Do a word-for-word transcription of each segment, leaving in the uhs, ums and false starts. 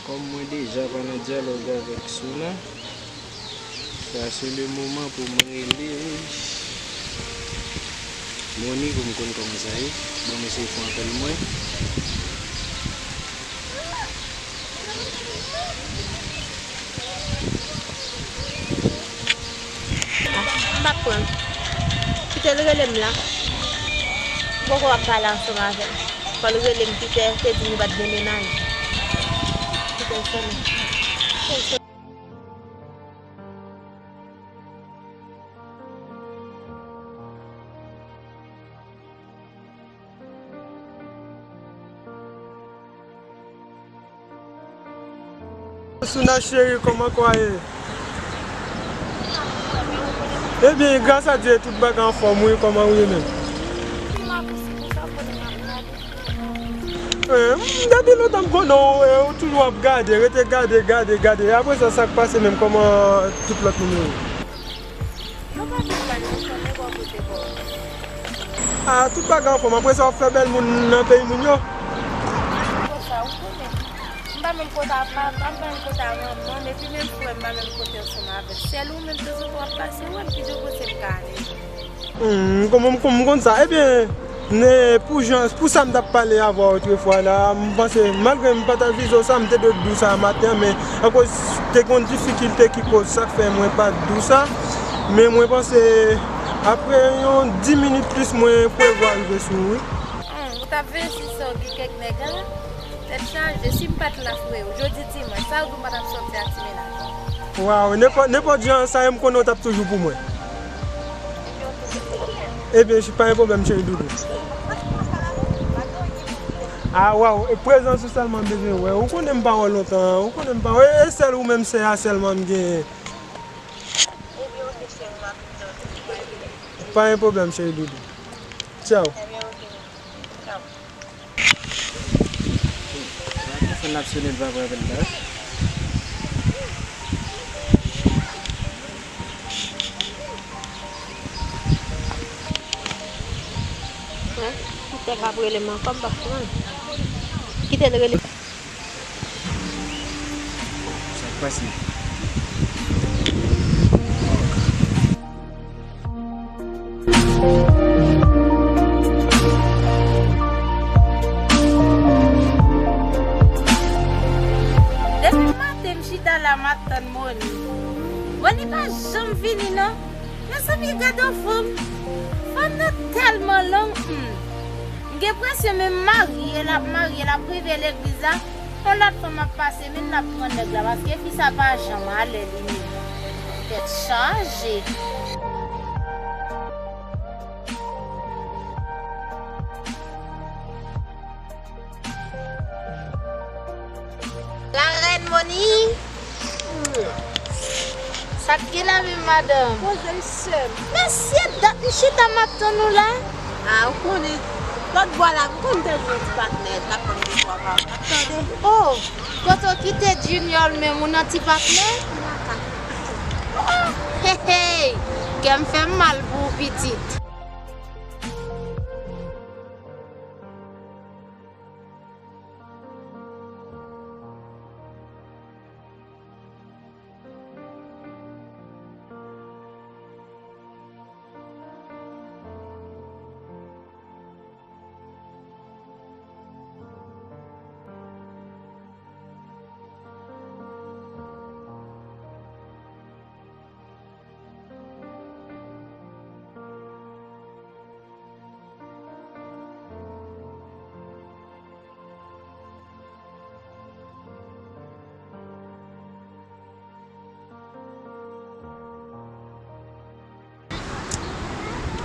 Kòm mwen deja pa nan dyalòg avèk Souna, sa se le moman pou mwen rele Moni pou m konn kòman sa ye. Ban m eseye fè apèl mwen. M p ap pran. Kite l rele m la. M poko ap pale ansanm avè l. Fò l rele m, Pitè te di nou pa t gen mennaj. Kite l sonnen. Souna cheri, kòman kò a ye? Ebyen, gras a Dye, tout bagay anfòm, wi, kòman ou ye menm? Eh, m, depi lontan m konnen w, eh, ou toujou ap gade, rete gade, gade, gade. E apre sa, sa k pase menm, kòman tout lòt moun yo ye? Nou pa fin gade ansanm, e bò kote kò. Ah, tout bagay anfòm. Apre sa, w ap fè bèl moun nan peyi moun yo. Konsa, ou konnen. M pa menm kote a papa m, pa menm kote a manman m, epi menm frè m pa menm kote ansanm avè l. Sèl ou menm, tanzantan w ap pase wè m, ki jan w panse m ka ale? Hmm, m konn, m konn, m konn sa. Ebyen, Ne, pou jan, pou sa m t ap pale avè w otrefwa la, m panse, malgre m pa t ap vize w sa, m te dwe di w sa maten an, men akoz te gen yon difikilte ki koz sa k fè mwen pa t di w sa. Men mwen panse, apre yon dis minit plis, mwen prevwa rive sou ou, wi. Hmm, ou t ap veye si sa w gen kèk nèg la? Tèt chaje, si m pa t la, freo, jodi dimanch, sa w di w pa t ap sòti ak ti mennaj ou? Waw, nenpòt, nenpòt jan sa ye, m konnen w t ap toujou pou mwen. Ebyen, pa gen pwoblèm, cheri doudou. Ah, waw, e prezans ou sèlman m bezwen wè. Ou konnen m pa wè w lontan, ou konnen m pa wè. E sèl ou menm, sè a sèlman m genyen. Pa gen pwoblèm, cheri doudou. Tchaw. Sa telefòn ap sonnen, l pa pran apèl la. Kite l ap rele m ankò, m p ap pran. Kite l rele. Sa k pase? Depi maten m chita la, m ap tann Moni. Moni pa janm vini, non. Mezanmi, gade yon fanm. Fanm nan tèlman long, hmm. M gen presyon menm marye l ap marye, l ap rive legliz la. Yon lòt fanm ap pase, men l ap pran nèg la, paske fi sa pa janm ale li menm. Tèt chaje. La reine Moni. Sa k gen la menm, madanm? Poze l, sè m. Mesye, dat m chita m ap tann ou la. A, ou konnen, lòt bò la, m konn te jwenn ti patnè, t ap tann de twa pa m, t ap tande. Oh, kote w kite Junior menm, ou nan ti patnè? Hey, hey, kè m fè m mal pou ou, pitit.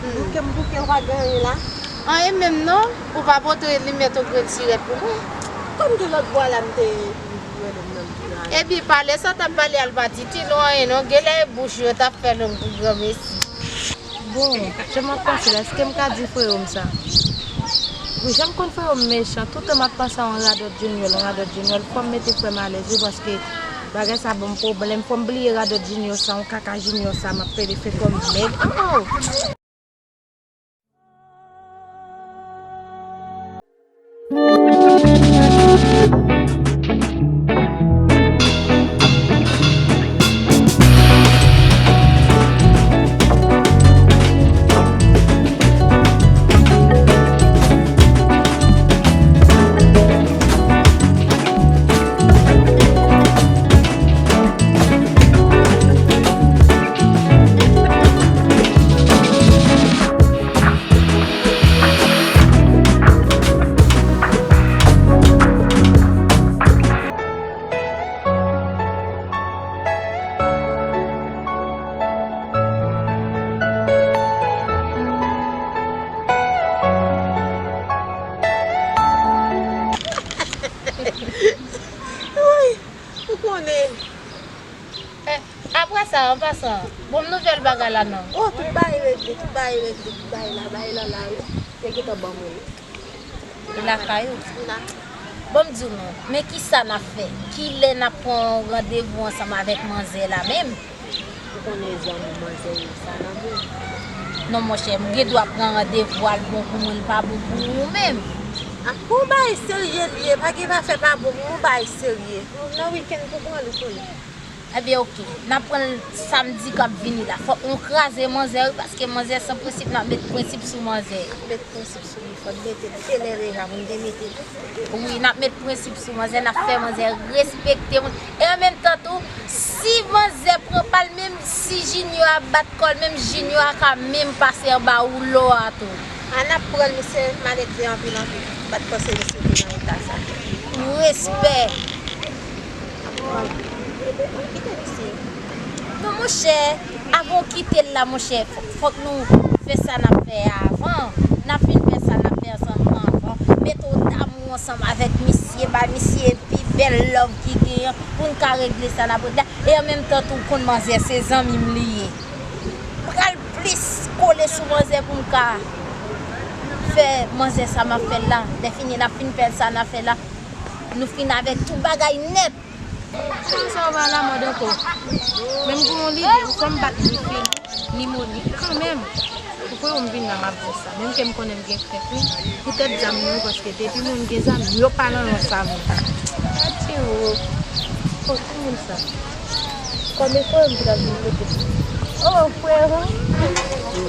Bouke m bouke, ou pa gen anyen la? Anyen menm non, ou pa pote limyè ton grenn sirèt pou mwen. Kòm de lòt bò la m te rele m nan m di la. Epi pale sa w t ap pale a l pa t itil ou anyen non, genlè e bouch yo t ap fè long pou granmesi. Bon, jan m ap panse la, èske m ka di freo m sa? Wi, jan m konn freo m mechan, toutan m ap panse a yon radòt Junior, yon radòt Junior, fò m mete frè m alèz wi, paske bagay sa ban m pwoblèm, fò m bliye radòt Junior sa, yon kaka Junior sa, m ap pede fè kò m mèg. Oh, oh! Wi, ou konnen. Eh, apre sa, an pasan, bon nouvèl bagay la non. Oh, tout bagay regle, tout bagay regle, tout bagay la, bagay la, la, wi. Yo gentan ban mwen li. Li lakay ou? Li la. Bon, m di w non, men kisa n ap fè? Kilè n ap pran yon randevou ansanm avèk manzè la menm? Ou konnen zanmi manzè yo sa nan men. Non, monchè, m gen dwa pran randevou al bon pou mwen, l pa bon pou ou menm. A, pou bagay serye li ye, pa gen afè pa bon pou mwen, bagay serye. Nan wikenn pou pran li pou li. Ebyen, oke. N ap pran l samdi k ap vini la. Fòk nou kraze manzè, wi, paske manzè san prensip, n ap met prensip sou manzè. Met prensip sou li, fò n mete l. Se lè deja pou n te mete l. Wi, n ap met prensip sou manzè, n ap fè manzè respekte moun. E an menm tan tou, si manzè pran pa l, menm si Junior ap bat kò l, menm Junior a ka menm pase anba woulo a tou. A, n ap pran l, misye malelve anpil, anpil. M pa t panse misye te nan eta sa. Respè. Kite misye. Non, monchè, avan w kite l la, monchè, fò- fòk nou fè sa n ap fè a avan. N ap fin fè sa n ap fè ansanm avan. Mete w damou ansanm avèk misye, bay misye pi bèl love ki genyen pou n ka regle sa n ap regle a. E an menm tan tou, w konn manzè, se zanmi m li ye. M pral plis kole sou manzè pou m ka fè manzè sa m ap fè l la. Lè fini n ap fin fè l sa n ap fè l la. Nou fin avèk tout bagay nèt. Kòm sa w pa lamòd ankò. Men m gen yon lide, ou fè m bat ni Felou, ni Monique kanmenm. Ou kwè m vin la m ap di sa. Menm ke m konnen m gen krent, wi. Poutèt zam yo, paske depi moun gen zam, yo pa nan yon sa moun. Ati wo. Fòk moun sa. Kòm e frè m ki t ap vin kote m. Oh, frè m.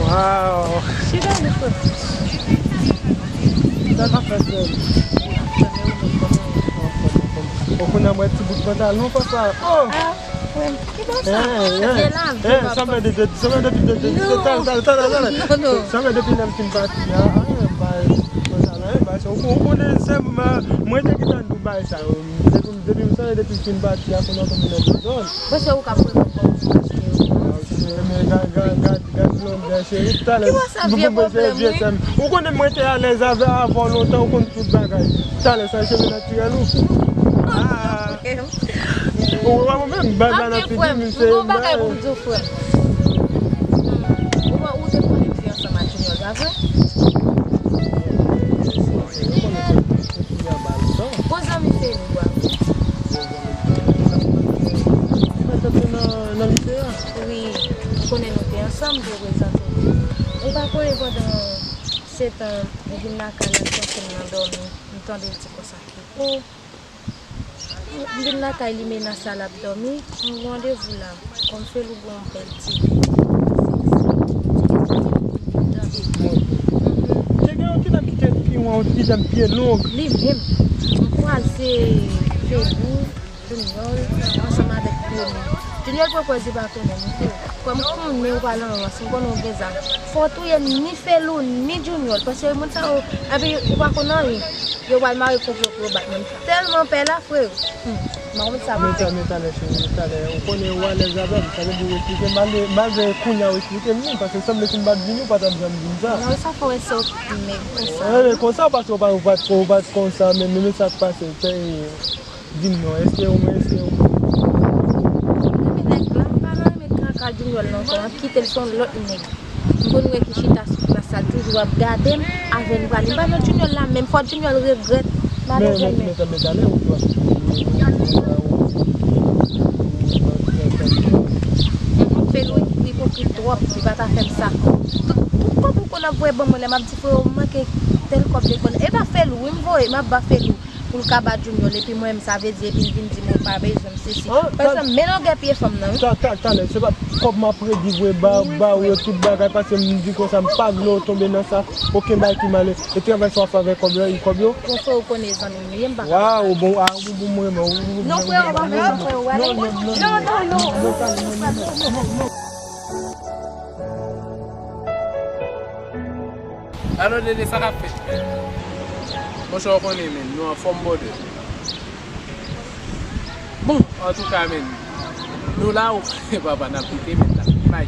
Wow. Chita li frè. Sa ka fè frè m. Ou konnen mwen ti bout pantalon konsa. Oh. Ah, frè m. Ki bon sa? Eh, eh, eh, sanble de, de, sanble depi de, de, de, talè, talè, talè, talè. Non, non. Sanble depi lè m fin pati a, ah, bay, konsa la, eh, bay, sa, ou, ou konnen se mwen, mwen te gentan di w bay sa yo. Depi, depi m sanble depi m fin pati a, kounye a tonbe nan dezòd. Bon, se ou k ap reponn kòm ou paske yo. Ah, se, men gad, gad, gad, gad longè, cheri, talè. Ki wè sa vye pwoblèm, wi. Ou konnen mwen te alèz avè, avè w lontan, ou konn tout bagay. Talè sa, cheve natirèl ou. Ah. Ou wè mwen menm, bay, bay nan figi m, se yon bagay pou m di w, frè m. Hmm. Ou wè, ou te konnen fi ansanm ak Junior, pa vre? Bon zanmi Felou a. Nan lise a? Wi, ou konnen nou te ansanm, te prezante w. Ou pa konnen pandan se tan, ou vin lakay la, m panse m nan dòmi, m tande l di konsa ke, oh, m vin lakay li, menas sa l ap dòmi. M gen randevou la. Kòm Felou gen yon bèl ti seksi. Te gen yon ti nèg ki te pi wè yon ti dam pye long. Li menm. M kwaze Felou, Junior, ansanm avèk Monique. Junior poko di pa konnen m tou. Kòm konnen ou pa nan rans, m konnen ou gen zam. Fò w touye ni Felou, ni Junior, paske moun sa yo, epi ou pa konn anyen. Yo pral mare konplo pou yo bat moun. Tèlman pè la, frè. Hmm. M pa konn sa pou fè. Men talè, cheri, talè, ou konnen ou alèz avè m, sa vle di ou eksplike m, malgre, malgre kounye a ou eksplike m li, paske sanble si m pa t vini, ou pa t ap janm di m sa. Non, sa fè w wè se w ki mèg konsa. Wi, konsa, paske ou pa, ou pa t, ou pa t konsa, men, men, men sa k pase, di m non, èske ou, èske ou. M renmen nèg la, m pa nan renmen kaka Junior la ankò, m ap kite l, se yon lòt nèg. M konn wè ki chita sou plas la, toujou ap gade m, avè n prale. M pa nan Junior la menm, fò Junior regrèt, malere menm. Men, men, men, men talè, ou dwa. Felou ipokrit twòp, li pa ta fè m sa. Tout, tout kòb ou konn ap voye ban mwen lè m ap di frè, ou manke tèl kòb lekòl. E pa Felou, wi, m voye, m ap ba Felou. Pou l ka ba Junior, epi mwen menm sa vle di, epi l vin di mwen pa bezwen m sesi. Ah, pa egzanp, men longè pye fanm nan, wi. Ta, ta, talè, se pa kòb m ap redi vre ba, ba ou yo tout bagay, paske m di konsa, m pa vle w tonbe nan sa, okenn bagay ki male. E travay sa w ap fè avèk kòb yo, e kòb yo. Bon, frè, ou konnen zanmi m ye, m pa ka. Waw, bon, ah, ou bon, bon, mwen, mwen, non, frè, ou pa bezwen, frè, ou ale. Non, non, non, non, non, non, non, non, non, non. Alò, Dede, sa k ap fèt, men? Monchè, w konnen, men, nou anfòm, brother. Bon, antouka, men, nou la, ou, papa, n ap kite, men, n ap bay.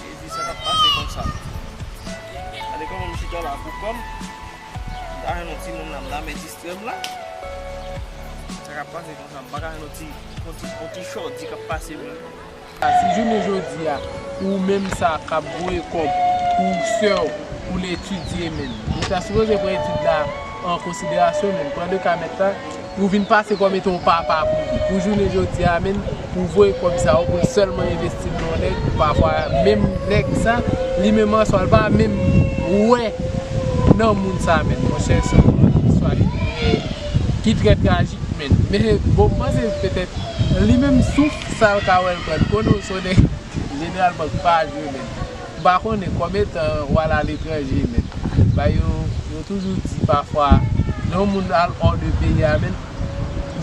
Jezi, sa k ap pase konsa? Gade kòman m chita la pou kò m. M ta jwenn yon timoun la, m ta mèt distrè m la. Sa k ap pase konsa? M pa ka jwenn yon ti, yon ti, yon ti chòdi k ap pase menm. Si jounen jodi a, ou menm sa k ap voye kòb pou sè w, pou l etidye menm. Ou ta sipoze pran etid la an konsiderasyon menm. Pran de ka mèt la, ou vin pase kòm etan yon papa pou li. Pou jounen jodi a menm, pou voye kòb sa yo, pou l sèlman envesti l nan yon nèg, pafwa menm nèg sa, li menm an swa, l pa menm wè nan moun sa menm. Monchè, se yon istwa ki trè, ki trè trajik menm. Men bon, m panse petèt li menm souf sa l ka wè l pran. Konnen w se yon nèg jeneralman k pa jwe menm. M pa konnen kòm etan w al aletranje menm. Bay yo, yo toujou di pafwa, lè yon moun al hors de peyi a menm,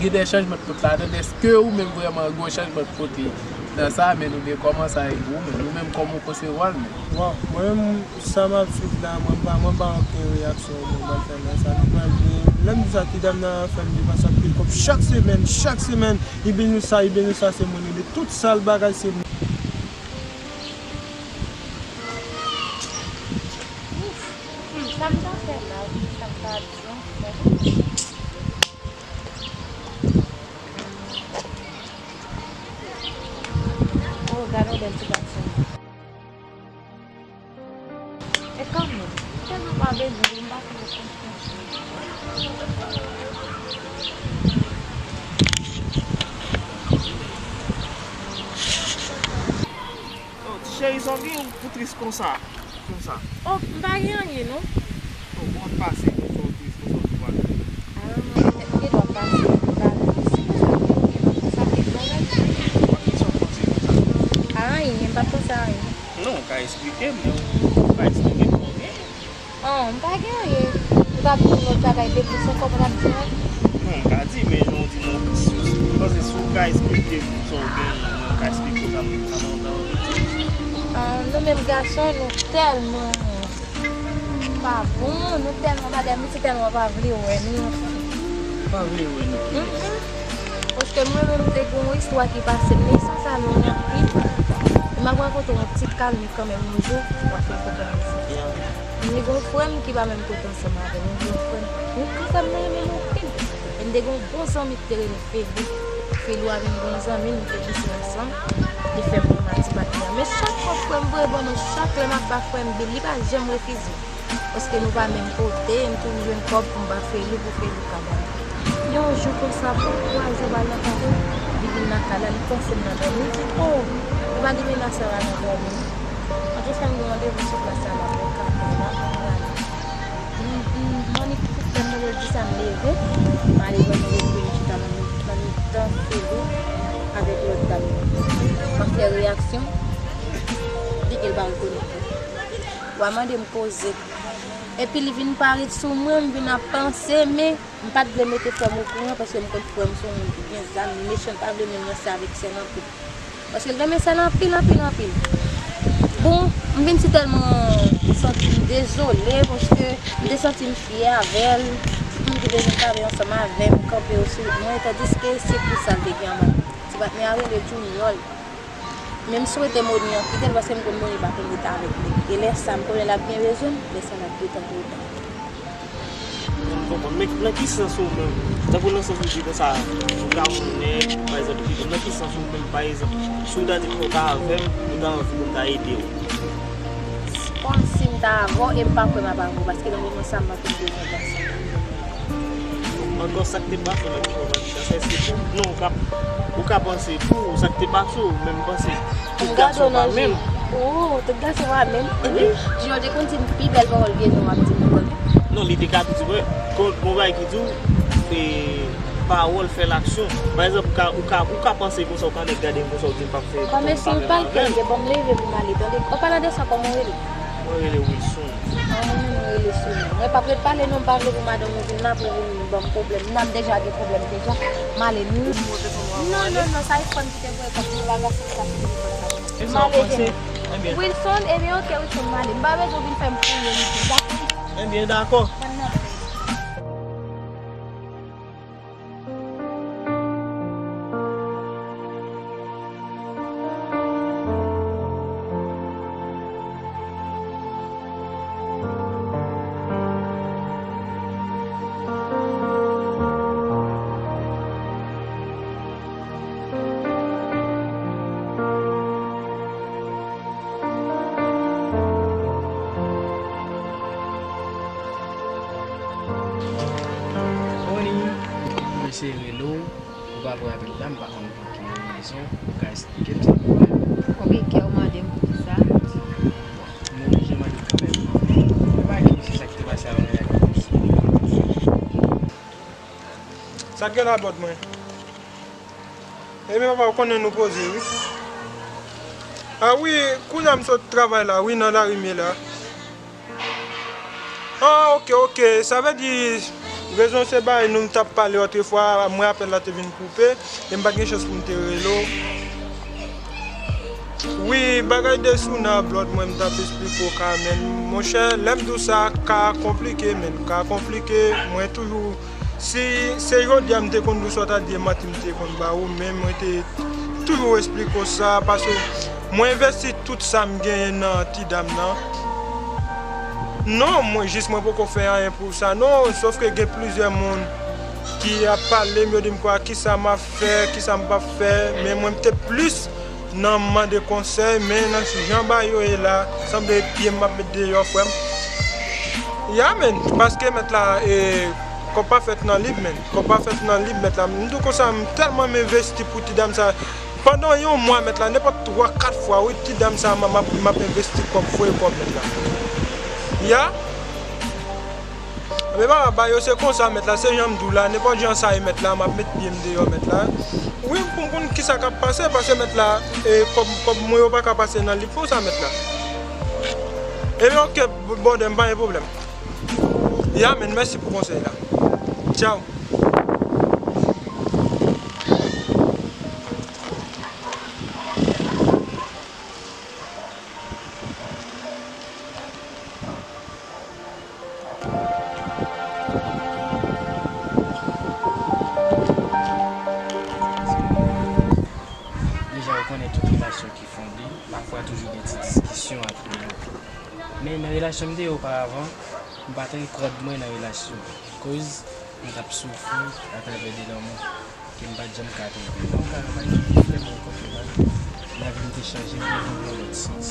gen de chanjman de kot ladan. Èske ou menm vrèman gen yon chanjman de kote nan sa menm, oubyen kòman sa ye pou ou menm, ou menm kòman w konsevwa l menm? Bon, mwen menm, sa m ap swiv la, mwen pa, mwen pa okenn reyaksyon mwen pral fè nan sa. Nou pral byen. Lè m di sa, ti dam nan fè m depanse anpil kòb chak semèn, chak semèn. Li beni nou sa, li beni nou sa, se mwen li beni. Tout sal bagay, se mwen. Ouf, hmm, sa m ta fè la, wi, sa m ta di ankò. Oh, gade yon bèl ti gason. E kanmenm, m tèlman pa bezwen li, m pa fè l konfyans. Oh, ti cheri, sa w gen pou tris konsa? Konsa. Oh, m pa gen anyen, non. Oh, bon, pase, konsa w tris, konsa w tris. Ah, mwen, m gen dwa pase, m pa tris. Si konsa, m gen anyen, m pa panse a kèk bagay. Anyen, m pa panse a anyen. Non, w ka eksplike m, men w pa eksplike m sa w gen. Oh, m pa gen anyen. Ou t ap di m lòt bagay depi se kòb w t ap di mwen? Non, m ka di, men jan w di non, si w, m panse si w ka eksplike m sa w gen, mwen ka eksplike w sa m, sa m, sa m anvi di. Ah, nou menm gason, nou tèlman pa bon, nou tèlman bagay, misye tèlman pa vle wè nou. Pa vle wè nou ki? Mm-mm. Paske mwen menm, te gen yon istwa ki pase m, men sa, sa nou anpil. E m ap rakonte yon ti kalmi kanmenm yon jou, w ap fè konprann sa. Mwen gen yon frè m ki pa menm kote ansanm avè m, yon gwo frè m. Yon gwo frè m nan renmen m anpil. E m te gen yon bon zanmi ki te rele Felou. Felou a vin gen yon zanmi, nou te lise ansanm. Li fè m yon mati pati a. Men chak fwa frè m voye ban mwen, chak lè m ap ba frè m bil, li pa janm refize. Paske nou pa menm kote, m toujou jwenn kòb pou m ba Felou, pou Felou ka ba m. Yon jou konsa, bò twazè m al nan kafou, li vin nan kay la, li panse m nan dòmi, li di, "Oh, Pa gen menas la, pa gen pwoblèm. An tou fè m gen randevou sou plas la, m ap wè kapè la, m prale. M, m, m annik fè m leve, m ale jwenn yon moun ki chita nan mi-, nan mitan file avèk lòt dam nan. M ap fè reyaksyon, li di l pa rekonèt li. W a mande m koze. Epi li vin parèt sou mwen, m vin ap panse, men m pa t vle mete frè m okouran paske m konn frè m se yon moun ki gen zam, li mechan, li pa vle menm ranse avèk sè l anpil. Paske l renmen sè l anpil, anpil, anpil. Bon, m vin si tèlman santi m dezole paske m te santi m fyè avè l. Tout moun ki te vin travay ansanm avè m, kanpe yo sou wout mwen, tandiske se pou sa l te gen anba m. Ti patnè a rele Junior. Men m swete Moni an kite l paske m konn Moni pa konn rete avèk nèg. E lè sa m konnen l ap gen rezon m, lè sa l ap detante w. M konprann. Men nan ki sans ou menm? Tankou nan sans ou di konsa, ou ka wè yon nèg, pa egzanp, ki nan ki sans ou menm, pa egzanp, si w ta di m ou ta avè m, ou ta anvi pou m ta ede w? Kòmsi m ta avè w e m pa kwè m ap avè w, paske nan moman sa m pa konn bezwen gason. Ankò sa k te pase nan ki moman sa, se pou, non, ou ka, ou ka panse pou sa k te pase w, men m panse tout gason pa menm. Ou, tout gason pa menm. Wi. Junior te konn di m pi bèl pawòl ke non ap di m, ou konnen. Non, li te ka di, wè, kon, kon bagay ki di w, e, pawòl fè laksyon. Pa egzanp, ou ka, ou ka, ou ka panse konsa, ou ka nèk gade m konsa, ou di m p ap fè. Kòmsi m pral kenbe, bon, m leve pou m ale, tande. An palan de sa, kòman w rele? Mwen rele Wilson. Ah, mwen menm, mwen rele Sonia. Mwen p ap ret pale non, m pa vle pou madanm ou vin la pou vin ban m pwoblèm. M ap deja gen pwoblèm deja. M ale. Non, non, non, sa iPhone ki te voye kòb, nou pa gason sa ki te voye kòb. M ale demen. Wilson, ebyen, oke, Wilson, m ale. M pa bezwen w vin fè m fouye isit, dakò? Ebyen, dakò. Mwen nan. Moni, m eseye rele w, ou pa pran apèl la, m pa konn pou ki rezon, ou ka eksplike m sa k pwoblèm? Konbyen kè ou mande m pou ki sa? Bon, m oblije mande w kanmenm. Ou pa gen se sa k te pase avè nèg la ki te pase. Sa k gen la bòt mwen? Ebyen papa, ou konnen nou poze wi. A wi, kounye a m sot travay la wi, nan lari m ye la. Ah, oke, oke. Sa vle di, rezon se bagay nou t ap pale otrefwa, mwen apèl la te vin koupe, e m pa t gen chans pou m te rele w. Wi, bagay de Souna, Blood, mwen m t ap esplike w ka, men, monchè, lè m di w sa, ka konplike, men, ka konplike, mwen toujou Si se jodi a m te konn di w sa w ta di e manti m te konn ba ou, men mwen te toujou esplike w sa, paske mwen envesti tout sa m genyen nan ti dam nan. Non, mwen jis mwen poko fè anyen pou sa non, sòf ke gen plizyè moun ki ap pale m, yo di m kwa kisa m ap fè, kisa m p ap fè, men mwen m te plis nan mande konsèy, men nan jan bagay yo ye la, sanble pye m ap met deyò, frè m. Ya, men, paske mèt la, e, kòb pa fèt nan liv, men. Kòb pa fèt nan liv, mèt la. M di w konsa, m tèlman m envesti pou ti dam sa. Pandan yon mwa, mèt la, nenpòt twa, kat fwa, wi, ti dam sa, m, m ap, m ap envesti kòb, voye kòb, mèt la. Ya. Men papa, bagay yo se konsa, mèt la, se jan m di w la, nenpòt jan sa ye, mèt la, m ap met pye m deyò, mèt la. Wi, pou m konn kisa k ap pase, paske mèt la, e, kòb, kòb mwen yo pa ka pase nan liv konsa, mèt la. Ebyen, oke, brother, m pa gen pwoblèm. Ya, men, mèsi pou konsèy la. Tchaw. Deja, ou konnen tout relasyon ki fonde, pafwa toujou gen ti diskisyon ant nou yo. Men nan relasyon m te ye oparavan, m pa t rekòd mwen nan relasyon. Koz m t ap soufri atravè de lanmou ke m pa t janm ka twouve. Yon ka pa gen ki fè mwen konprann lavi m te chanje, m te vin yon lòt sans.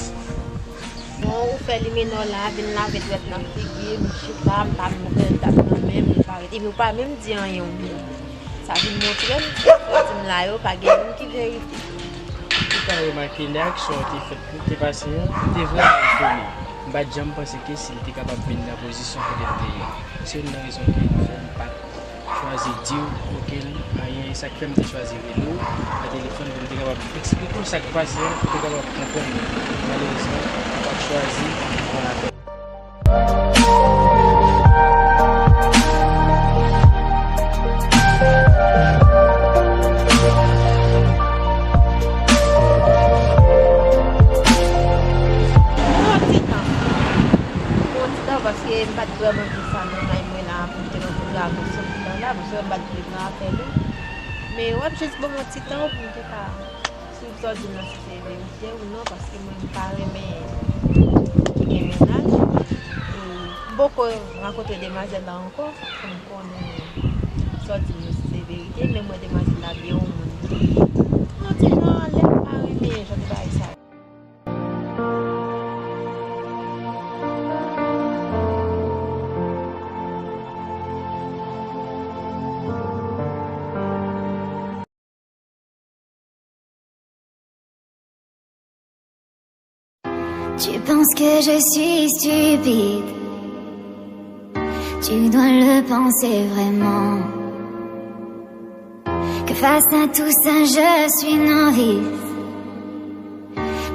Bon, ou fè limenò la, vin lave dwèt nan figi m, m chita, m pa moute, m tap nan men m, li parèt. Epi ou pa menm di anyen, ou menm. Sa vin montre m, sa w di m la yo, pa gen youn ki verite. Ou Ka remake lè aksyon an te fèt, te pase an, m te vrèman etone. M pa t janm panse ke si l te kapab vin nan pozisyon kote l te ye. Se youn nan rezon ki fè m pa t chwazi di w okenn anyen. E sa k fè m te chwazi rele w nan telefòn pou m te kapab eksplike w sa k pase an, pou w te kapab konprann. Malerezman, m pa t chwazi pran apèl. Yon ti tan. Yon ti tan, paske m pa t vrèman vle sa nan may mwen la pou m te nan tout lakou sou tan la, paske m pa t vle pran apèl ou. Men w ap jis ban m yon ti tan pou m te ka swiv sa w di m nan, si se verite ou non, paske mwen m pa renmen gen mennaj. E m poko rankontre demwazèl la ankò pou m konnen sa w di m yo si se verite, men mwen demwazèl la byen yon moun ki yon ti jan anlè, m pa renmen jan de bagay sa yo. Tu penses que je suis stupide. Tu dois le penser vraiment. Que face à tout ça, je suis novice.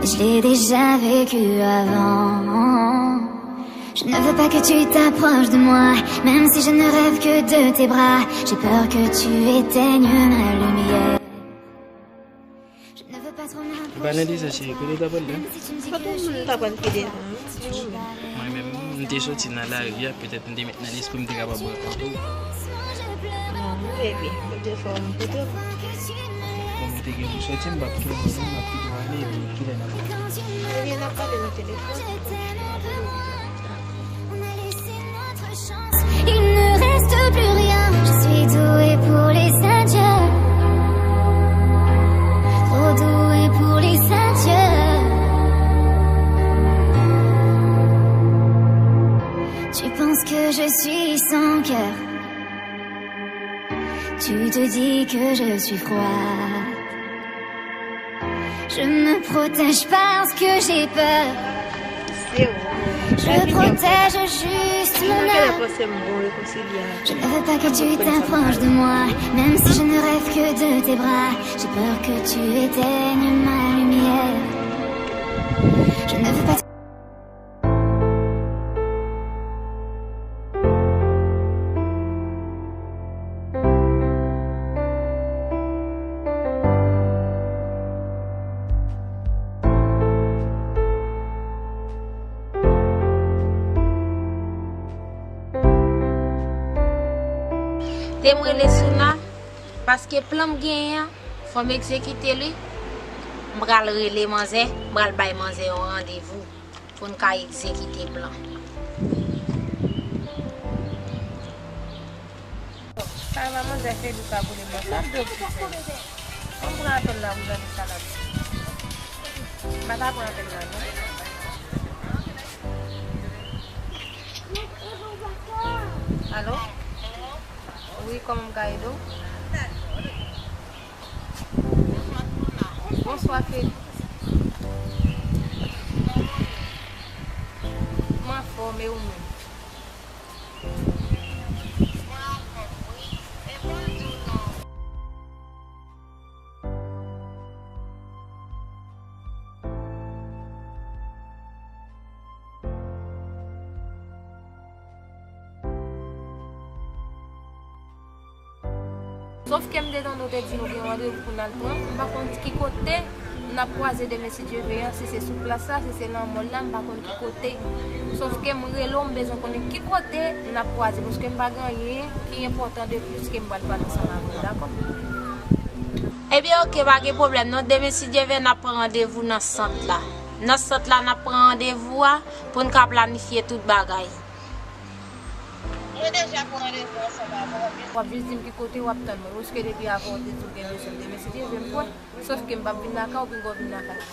Mais je l'ai déjà vécu avant. Je ne veux pas que tu t'approches de moi, même si je ne rêve que de tes bras. J'ai peur que tu éteignes ma lumière. Je ne veux pas trop Ou pa nan m'approcher. Deza, cheri, kote w t aprann la? Kote moun t aprann ki Deza? Mwen menm, m te soti nan lari a, petèt m te met nan lespri m te kapab rankontre w. Non, baby, m te fè yon kote. Bon, mwen te gen pou soti, m p ap kenbe w non, m ap kite w ale, epi kilè n ap pale? Ebyen, n ap pale nan telefòn. Il ne reste plus rien. Je suis douée pour les adieux. Trop douée pour les adieux. Tu penses que je suis sans cœur. Tu te dis que je suis froide. Je me protège parce que j'ai peur. Je protège juste mon âme. Je ne veux pas que tu t'approches de moi, même si je ne rêve que de tes bras. J'ai peur que tu éteignes ma lumière. Je ne veux pas. Te m rele Souna, paske plan m genyen an, fò m egzekite li. M pral rele manzè, m pral bay manzè yon randevou pou n ka egzekite plan. Sa va, manzè Felisa boule mwen, sa m te okipe. An m pran apèl la pou gade sa l ap di. M pa ta pran apèl la non. Alo? Wi, kòman m ka ede w? Bonswa, Feli. M anfòm, e ou menm? Sòf ke m te tande w te di nou gen randevou pou n al pran. M pa konn ki kote n ap kwaze demen si Dye ve an, si se sou plas la, si se nan mòl la, m pa konn ki kote. Sòf ke m rele w, m bezwen konnen ki kote n ap kwaze, paske m pa gen anyen ki enpòtan de plis ke m pral pale ansanm avè w, dakò? Ebyen, oke, pa gen pwoblèm non. Demen, si Dye ve, n ap pran randevou nan sant la. Nan sant la, n ap pran randevou a pou n ka planifye tout bagay. Mwen deja pran randevou ansanm avè w. W ap jis di m ki kote w ap tann mwen. Paske depi avan w te di w gen bezwen m demen, si Dye vle m kwè. Sòf ke m p ap vin lakay ou, pinga w vin lakay mwen.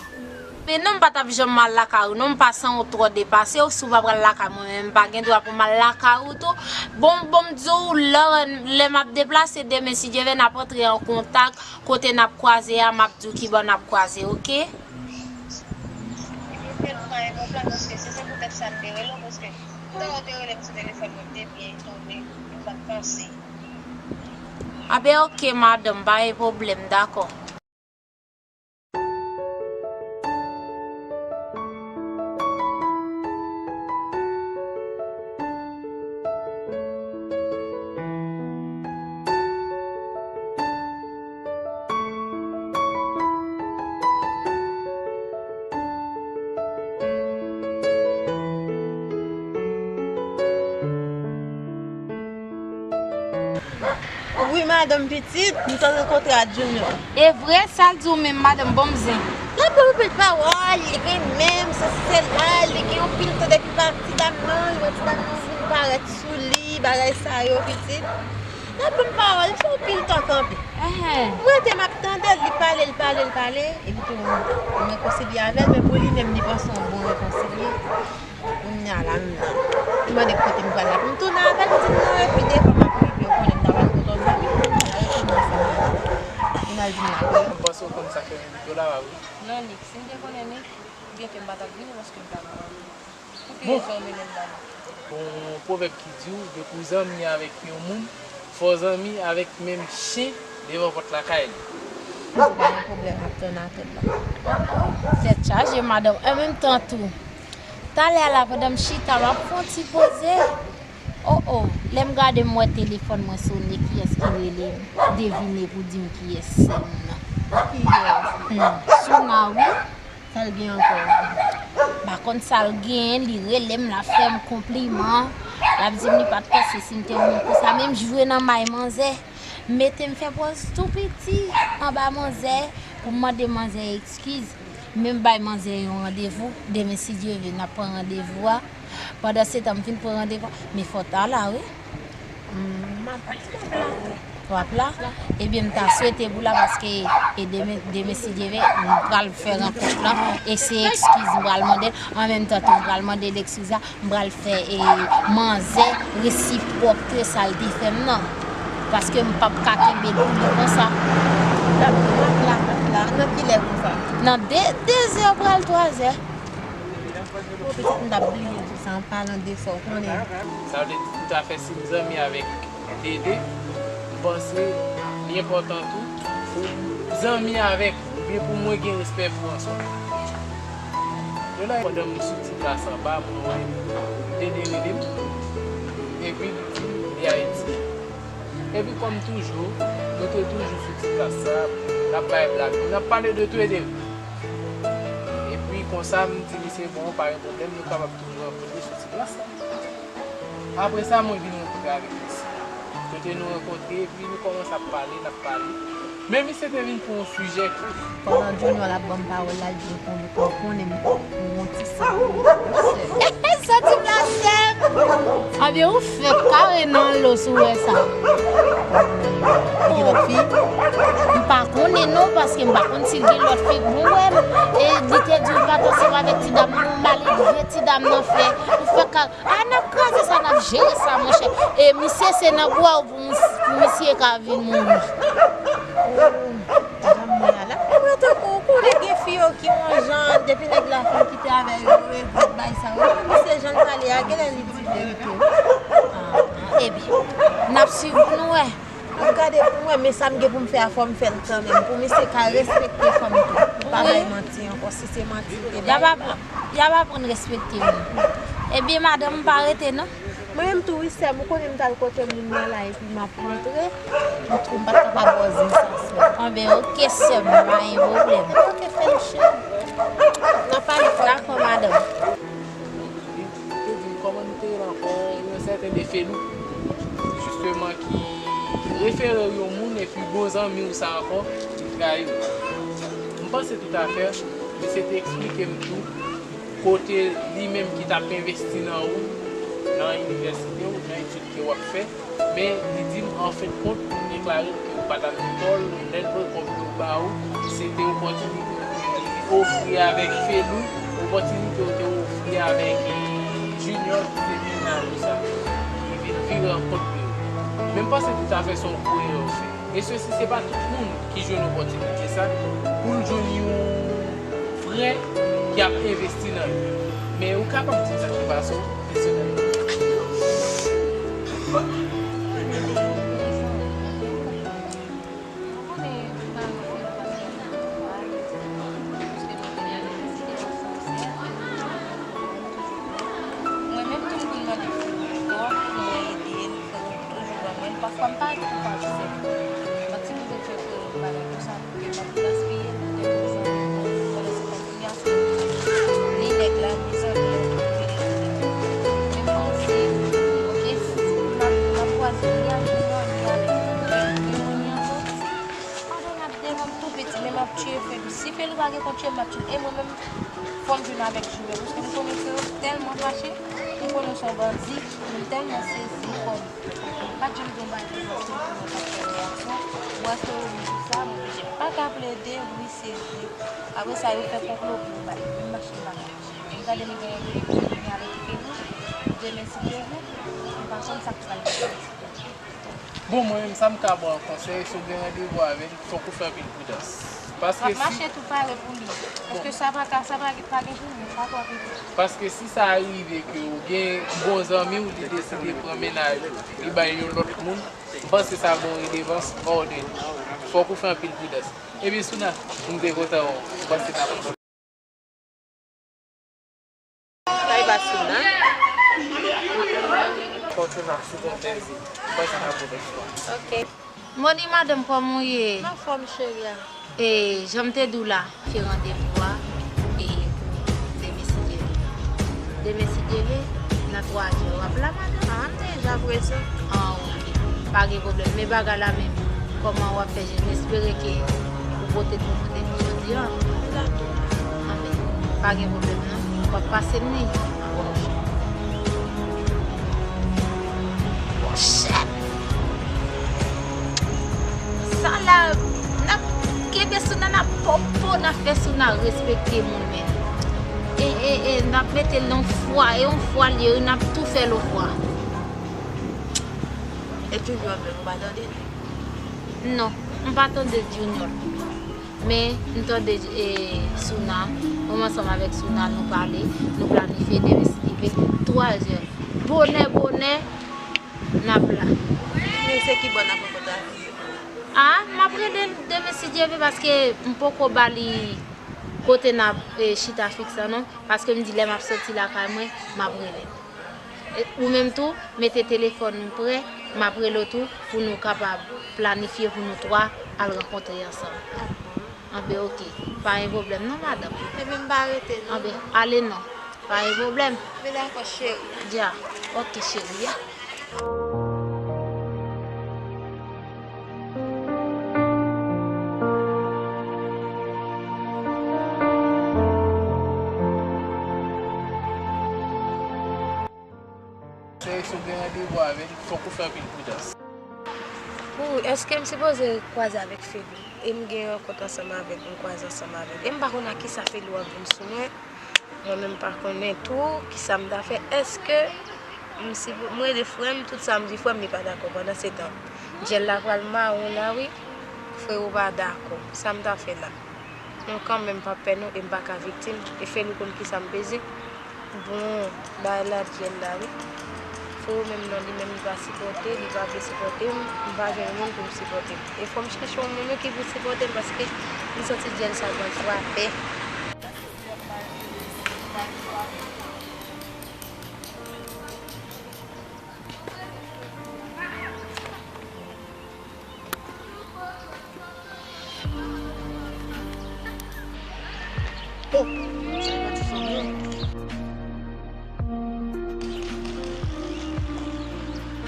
Men non, m pa t ap janm al lakay ou, non, m pa santi w twò depase w. Si w pa pral lakay mwen, men m pa gen dwa pou m al lakay ou tou. Bon, bon, m di w, lè, lè m ap deplase demen, si Dye vle, n ap antre an kontak. Kote n ap kwaze a, m ap di w ki bò n ap kwaze, oke? Ebyen, fè l pa gen pwoblèm, paske se, se poutèt sa m te rele w, paske lè w te rele m sou telefòn mwen, m te byen etonne, m pa t panse. A ben, oke, madanm, pa gen pwoblèm, dakò. Wi, madanm pitit, m t rankontre ak Junior. E vre, sa l di w menm, madanm, bon m zen. L ap ban m anpil pawòl, li renmen m, se, se la, li gen anpil tan depi pa ti dam nan, li wè ti dam nan vin parèt sou li, bagay sa yo, pitit. L ap ban m pawòl, li fè anpil tan kanpe. Mwen te m ap tande l, li pale, li pale, li pale, epi tou, m rekonsilye avè l, men pou li menm, li panse yon bon rekonsilye. Kounye a la, m nan. M mande kote m pral la pou m tounen avè l, m di l non, epi defwa m ap rive, ou konnen m ta pral kote yon zanmi, m al retounen ansanm avè l. Vin al di m lakay. M panse w konn sa k fè m envite w la, wi. Non, Nick, si m te konnen, Nick, byenke m pa t ap vini paske m pa t ap. Pou ki rezon w mennen m la, Nick? Gon pwovèb ki di w, depi w zanmi avèk yon moun, fò w zanmi avèk menm chen devan pòt lakay li. Ou pa gen pwoblèm, m ap tann atè w la. Tèt chaje, madanm. An menm tan tou, talè a la, pandan m chita, m ap fè yon ti poze. O, o, lè m gade, m wè telefòn mwen sonnen, kiyès ki rele m? Devine pou di m kiyès, se m nan. Kiyès? Hmm, Souna, wi. Sa l gen ankò? M pa konn sa l gen, li rele m, l ap fè m konpliman. L ap di m li pa t panse si m te yon moun konsa, men m jwe nan may manzè. M mete m fè pòz tou piti anba manzè pou m mande manzè eskiz. Men m bay manzè yon randevou. Demen, si Dye vle, n ap pran randevou a. Pandan se tan, m fin pran randevou a. Men fò w ta la, wi. M ap, m ap la. W ap la? Ebyen, m ta swete pou w la paske e demen, demen, si Dye vle, m pral fè rankont lan. E se eskiz m pral mande l. An menm tan tou, m pral mande l eskiz la. M pral fè, e, manzè resipwòke sa l te fè m nan. Paske m p ap ka kenbe l pou li konsa. L ap, l ap la, l ap la. Nan kilè konsa? Nan de, de zè pral twa zè. O, pitit, m t ap bliye di w sa, an palan de sa, w konnen. Sa vle di toutafè si m zanmi avèk Dede, m panse li enpòtan tou pou m zanmi avèk ou, oubyen pou mwen gen respè pou ou ansanm. Jodi a, pandan m sou ti plas anba, mwen wè Dede rele m, epi li di m li Ayiti. Epi kòm toujou, nou te toujou sou ti plas sa, n ap bay blag, n ap pale de tout e de. Epi konsa, m di misye, bon, pa gen pwoblèm, nou kapab toujou rankontre sou ti plas sa. Apre sa, mwen vin rankontre avèk misye. Kote nou rankontre, epi nou kòmanse ap pale, n ap pale. Men misye te vin pou yon sijè ke. Pandan Junior l ap ban m pawòl la, l di m konnen, m konnen m gon ti san pou li, sè. Santi blasfèm! Anben, ou fèk kare nan lo si w wè sa. Li gen lòt fi? M pa konnen non, paske m pa konn si l gen lòt fi. Bon, wè m, e li te di l pa t ansanm avèk ti dam nan, yon maledve ti dam nan fè. Ou fèk kare. A, n ap kraze sa, n ap jere sa, monchè. E misye, se nan bwa w pou mis-, pou misye ka vin mouri. Janm mwen a la. Mwen tankou, ou konnen gen fi yo ki yon jan, depi nèg la fin kite avè yo, yo evit bay sa yo. Misye, jan l pale a, genlè li di verite wi. Ah, ebyen, n ap swiv pou nou wè. Ap gade pou mwen, men sa m gen pou m fè a, fò m fè l kanmenm. Pou misye ka respekte fanm tou. Pou pa bay manti ankò. Si se manti, l te bay. Y ap, y ap aprann respekte moun. Ebyen, madanm, m pa rete non. Mwen menm tou, wi, sè m, ou konnen m t al kote moun nan la, epi m ap rantre. M tou, m pa t kapab wè zen sa, sè. Anben, oke, sè m, pa gen pwoblèm. Oke, fè l cheri. N ap pale. Dakò, madanm. Li te di m kòman nou te rele ankò, yon sèten Defelou, jisteman, ki refere w yon moun epi bon zanmi w sa ankò, li trayi w. M panse toutafè, misye te eksplike m tou kote li menm ki t ap envesti nan ou, nan inivèsite w, nan etid ke w ap fè, men li di m, an fen de kont, pou m deklare l ke ou pa t al lekòl, lè l pran kòb yo ba ou, se te opòtinite ou te ofri avèk Felou, opòtinite ou te ofri avèk, eh, Junior ki te mennaj ou sa, ki vin vire an kont de ou. Men m panse toutafè se yon gwo erè w fè. E sesi, se pa tout moun ki jwenn opòtinite sa pou l jwenn yon frè ki ap envesti nan li. Men ou kapab di m sa k te pase w pèsonèlman. Mwen menm tou m konn mande Flo kòb pou mwen ede l, Flo toujou ban mwen l. Pafwa m pa tou pa aksepte. M ap sipoze fè Flo yon bagay konsa pou ke m ap gaspiye l pou de rezon. Pandan se tan kounye a se li nèg la, mezanmi an tou vini. Men m panse, oke, si m ap, m ap kwaze li a, li an, li avèk Flo, men moun li ankò, si pandan n ap devan m tou piti, men m ap tiye Felou. Si Felou pa gen kont tye m, m ap tye l. E mwen menm, fò m jwenn avèk Junior, paske m konnen ke yo tèlman fache, m konnen se yon bandi, m tèlman sezi kòm. Pa t janm gen yon bagay konsa pou mwen t ap fè reyaksyon. Bon, èske yo vin pou sa, mwen oblije pa ka plede, wi, sezi. Apre sa, yo fè konplo pou yo ba li menm machin pa ka mache. M gade m gen yon telefòn, m ale kite nou. Demen, si Dye vle, m pa konn sa k pral pase. Bon, mwen menm, sa m ka ba w konsèy, si w gen randevou avè l, fòk ou fè anpil pridans. Paske si... M ap mache tou pare pou li. Paske sa pa ka, sa pa, pa gen pou mwen, sa twò piti. Paske si sa rive ke w gen bon zanmi w, li deside pran mennaj ou, li bay yon lòt moun, m panse sa gon redevans hors de li. Fòk ou fè anpil pridans. Ebyen, Souna, m te kontan wè w. M panse n ap Kay Basina. Fò w tounen ak sou bon plezi. Mwen se nan pwofesyon. Ok. Moni, madanm, kòman w ye? M anfòm, cheri a. E, jan m te di w la, fè randevou a, e, pou demen si Dye vle. Demen si Dye vle, nan twa zè w ap la, madanm? Ah, m deja prezan. Ah, ok. Pa gen pwoblèm. Men bagay la menm, kòman w ap fè je? M espere ke ou pote tout moun depi jodi a. Anben, pa gen pwoblèm non. W ap pase m li. Monchè! Sa la, n ap kenbe Souna, n ap popo, n ap fè Souna respekte moun, men. E, e, e, n ap mete l nan fwa, e yon fwa l ye, wi, n ap tou fè l yon fwa. E Junior menm, ou pa tande l? Non, m pa tande Junior. Men, m tande, e, Souna. Mwen ansanm avèk Souna, nou pale, nou planifye demen si Dye vle, twa zè. Bonè, bonè, n ap la. Men se ki bò n ap rankontre avè l? A, m ap rele l demen si Dye vle, paske m poko ba li kote n ap, e, chita fiks la non, paske m di lè m ap soti lakay mwen, m ap rele l. E, ou menm tou, mete telefòn ou prè, m ap rele w tou pou nou kapab planifye pou nou twa al rankontre ansanm. Anben, ok. Pa gen pwoblèm non, madanm. Ebyen, m pa rete non. Anben, ale non. Pa gen pwoblèm. Men dakò, cheri. Dja. Ok, cheri. Sè, si w gen randevou avè l, fòk ou fè anpil pridans. Ou, èske m sipoze kwaze avèk Felou? E m gen rankont ansanm avè l, m kwaze ansanm avè l. E m pa konn a kisa Felou ap vin sou mwen. Mwen menm pa konnen tou kisa m ta fè. Èske m sipo-, m rele frè m, tout sa m di frè m, li pa dakò. Pandan se tan, dyèl la pral mawon la, wi. Frewo pa dakò. Sa m ta fè la? Non, kanmenm, pa pè non, e m pa ka viktim. E Felou konn kisa m peze. Bon, bagay la dyèl la, wi. Frewo menm non, li menm li pa sipòte, li pa vle sipòte m, m pa jwenn moun pou m sipòte m. E fò m chèche yon moun wi ki pou sipòte m, paske m santi dyèl sa pral frape. Oh, sa e pa ti fanm non.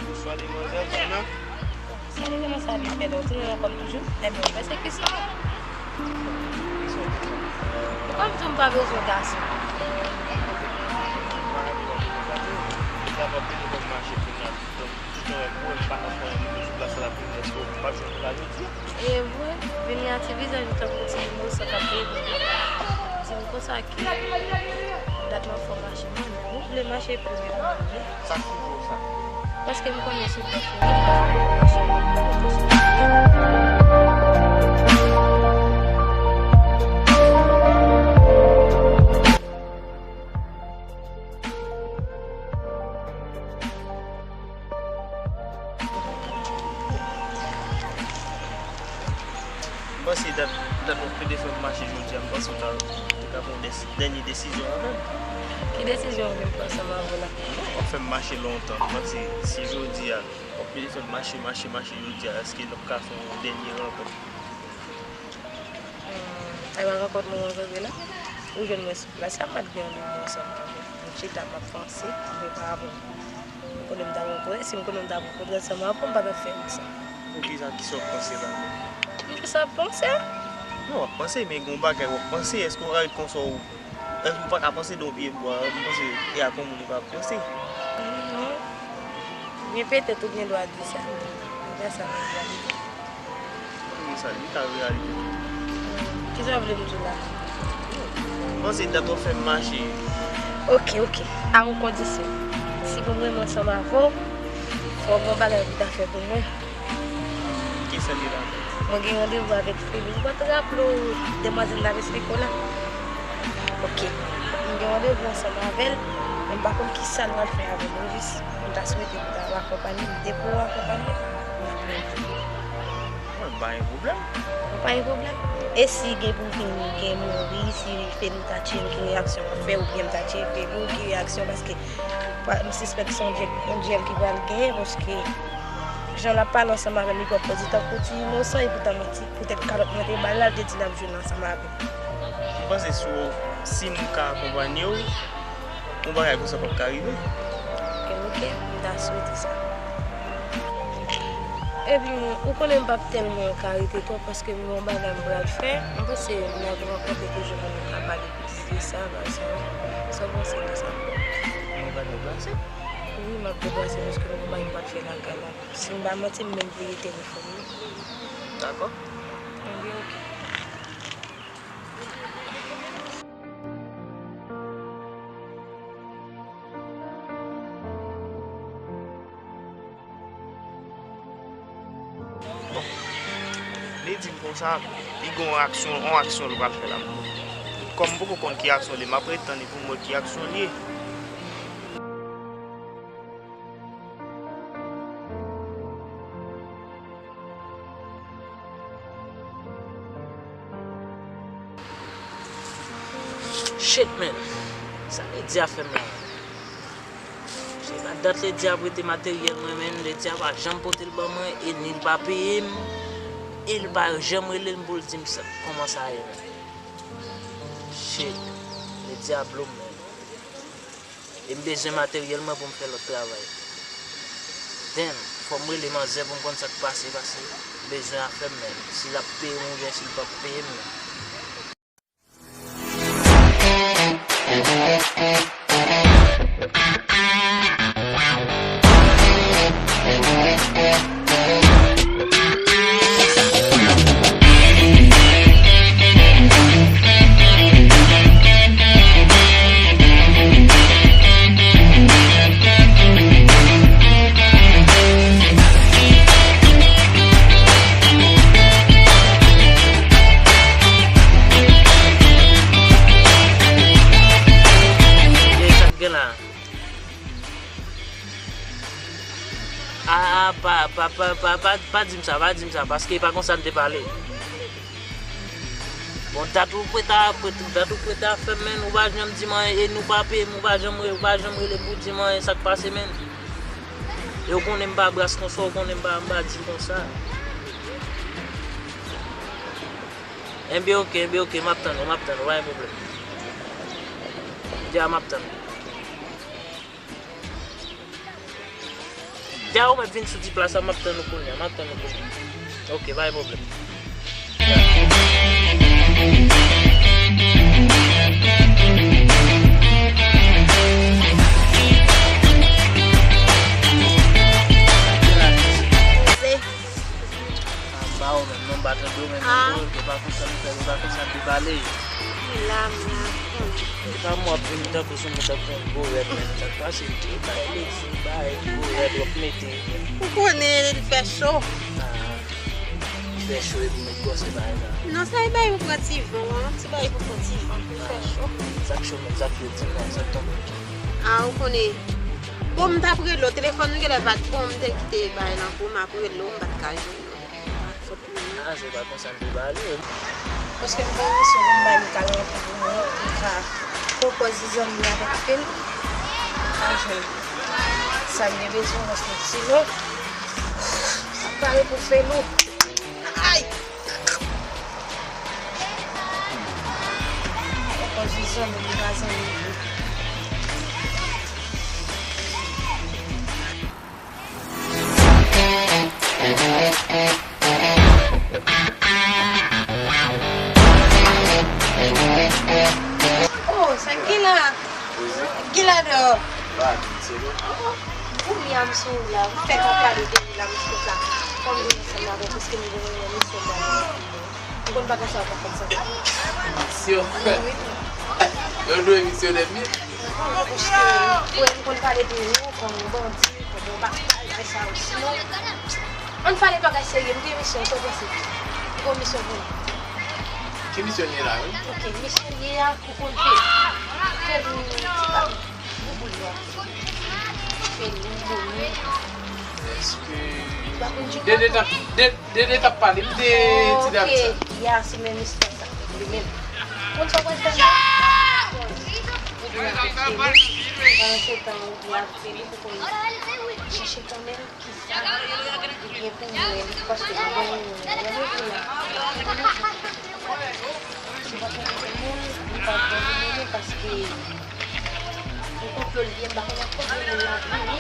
Bonswa, demwazèl, Souna. Sa li renmen sa li fè la, ou tounen nan kò m toujou? Ebyen, ou pèsekisyon. Ou konn di w m pa bezwen gason. Sa pa pede fè m mache kounye a. Donk, tout jan wè m wè m pa ka fè anyen, m sou plas la, la, pou m, èske w pa jwenn m la jodi a? E vre, vini a ti vizaj ou tankou ti inosan k ap reve. Di m konsa ke dat m ap fè w mache, mwen, ou vle mache pou mwen, ou vle? Sa ki pou sa? Paske m konnen sou plas ou, ou vle mache. M panse dat, dat w ap pede fè m mache jodi a, m panse w ta, w te ka pran yon desi-, dènye desizyon avè m. Ki desizyon w vle m pran ansanm avè w la? Non, w ap fè m mache lontan. M panse si jodi a, w ap pede fè m mache, mache, mache jodi a, èske n ap ka fè yon dènye rankont? Hmm, ay, pa rankont nou rankontre la. Ou jwenn mwen sou plas la, m pa t gen randevou ansanm avè w. M chita, m ap panse, m prepare pou m. M konnen m ta rankontre, si m konnen m ta rankontre ansanm avè w, m pa t ap fè m sa. Pou kisa, kisa w ap panse la menm? M jis ap panse. Non, w ap panse, men gen yon bagay w ap panse, èske w ka ret konsa w Èske w pa ka panse de yon pye bwa? M panse e ak yon moun ou ka panse. Non. Gen petèt ou gen dwa di sa, men se pa sa mwen vle di. Kòman sa, li ka reyalite tou. Kisa w vle m di w la? M panse dat w ap fè m mache. Oke, oke. A yon kondisyon. Si pou m renmen ansanm avè w, fò w gen yon bagay pou w ta fè pou mwen. Ki sèl li la? Mwen gen randevou avèk Feli. Ou pa t raple w demwazèl la m esplike w la? Oke. Mwen gen randevou ansanm avè l, men m pa konn ki sa l pral fè avè m. Mwen jis, mwen ta swete pou w ta akonpanye m. Depi w akonpanye m, m ap renmen. Mwen pa gen pwoblèm. Mwen pa gen pwoblèm. E si gen pou vin gen mouri, si Feli ta tcheke ki reyaksyon w ap fè, oubyen m ta tcheke Feli, ki reyaksyon, paske pa, m sispèk se yon dyèl, yon dyèl ki pral genyen, paske jan l ap pale ansanm avè m, li pran poz li tankou ti inosan, epoutan manti, poutèt kalòt mwen te ba l la, l te di l ap jwenn ansanm avè m. M panse si w, si m ka akonpanye w, yon bagay konsa p ap ka rive. Oke, oke, m ta swete sa. Epi, ou konnen m p ap tèlman ka rete twòp paske m gen yon bagay m pral fè. M panse n ap rankontre toujou pou nou ka pale plis de sa, bagay sa yo. Sa w panse de sa? Yon bagay deplase? Wi, m ap deplase paske m gen yon bagay m pral fè lakay la. Si m pa manti, m menm veye telefòn wi. Dakò. Ebyen, oke. Bon, li di m konsa, li gen yon aksyon, yon aksyon l pral fè la pou mwen. Kòm m poko konn ki aksyon li, m ap ret tann li pou m wè ki aksyon li ye. Shit, man. Sa Ledya fè m la? Se pa dat Ledya ap rete materyèl mwen, man. Ledya pa janm pote l ban mwen, e ni l pa peye m, e l pa janm rele m pou l di m sa, kòman sa ye, man. Shit. Ledya blow m, man. E m bezwen materyèl mwen pou m fè lòt travay. Damn, fò m rele manzè pou m konn sa k pase, paske m bezwen afè m, man. Si l ap peye m oubyen si l p ap peye m, man. Gen sa k gen la. A, a, pa, pa, pa, pa, pa, pa di m sa, pa di m sa, paske e pa konsa n te pale. Bon, dat ou prete a, prete, dat ou prete a fè m, man, ou pa janm di m anyen, e nou pa peye m, ou pa janm re-, ou pa janm rele m pou di m anyen, sa k pase, man? E ou konnen m pa bras konsa, ou konnen m pa, m pa di konsa. Enben, oke, enben, oke, m ap tann ou, m ap tann ou, pa gen pwoblèm. Dja, m ap tann ou. Dja ou mèt vin sou ti plas la, m ap tann ou kounye a, m ap tann ou kounye a. Oke, pa gen pwoblèm. Dja. E pa mwen ap vin tankou sou mwen tankou yon gwo rèd, men sa k pase, li bay lezi, bay gwo rèd w ap mete. Ou konnen li fè cho. Ah, li fè cho epi met gwòs e bagay la. Non, sa e bay pou pran ti van an, ti bay pou pran ti van, li fè cho. Sa k cho menm, sa k yo di non, sa k tonbe. Ah, ou konnen. Bon, m t ap rele w, telefòn ou genlè pa t bon, m te kite bagay lan pou w, m ap rele w, m pa t ka jwenn ou. Ah, se pa konsa m te pale. Paske m gen yon misyon pou m bay Mikalan pou mwen, pou m ka konpòze zanmi avèk Felou. M pa jwenn sa m gen bezwen paske sinon, m ap pare pou Felou. Ay! Konpòze zanmi, m pa zanmi vre. Oh, sa k gen la? Gen la deyò. Ou mi a m sou ou la, ou fèk ap pale de li la, m sot la. Fò m vin ansanm avè w, paske m gen yon misyon ba ou. M konn bagay sa yo pa fè m santi. Misyon? Wi, wi. Yo dwe misyonè m ye. Paske, wi, m konn pale de ou kòm yon bandi, kòm yon bagay sa yo. Sinon, ann pale bagay serye, m gen misyon, sa w panse? M gen yon misyon pou nou. Ki misyon li ye la menm? Ok, misyon li ye a, ou konn fè. Fè nou ti bagay. Bouboul la. Fè nou, Moni. Èske Dede t ap, De-, Dede t ap pale m de ti dam sa? Ok, ya, se menm istwa sa. Li menm. Konn sa w pral fè? Ou dwe avèk Felou. Pandan se tan, ou dwe avèk Felou pou konn chèche kanmenm kisa li gen pou mwen, paske li gen yon revyon. Se pa pou moun, li pa pou moun, paske ou konplo l byen, m pa konn ak konbyen moun l ap vini,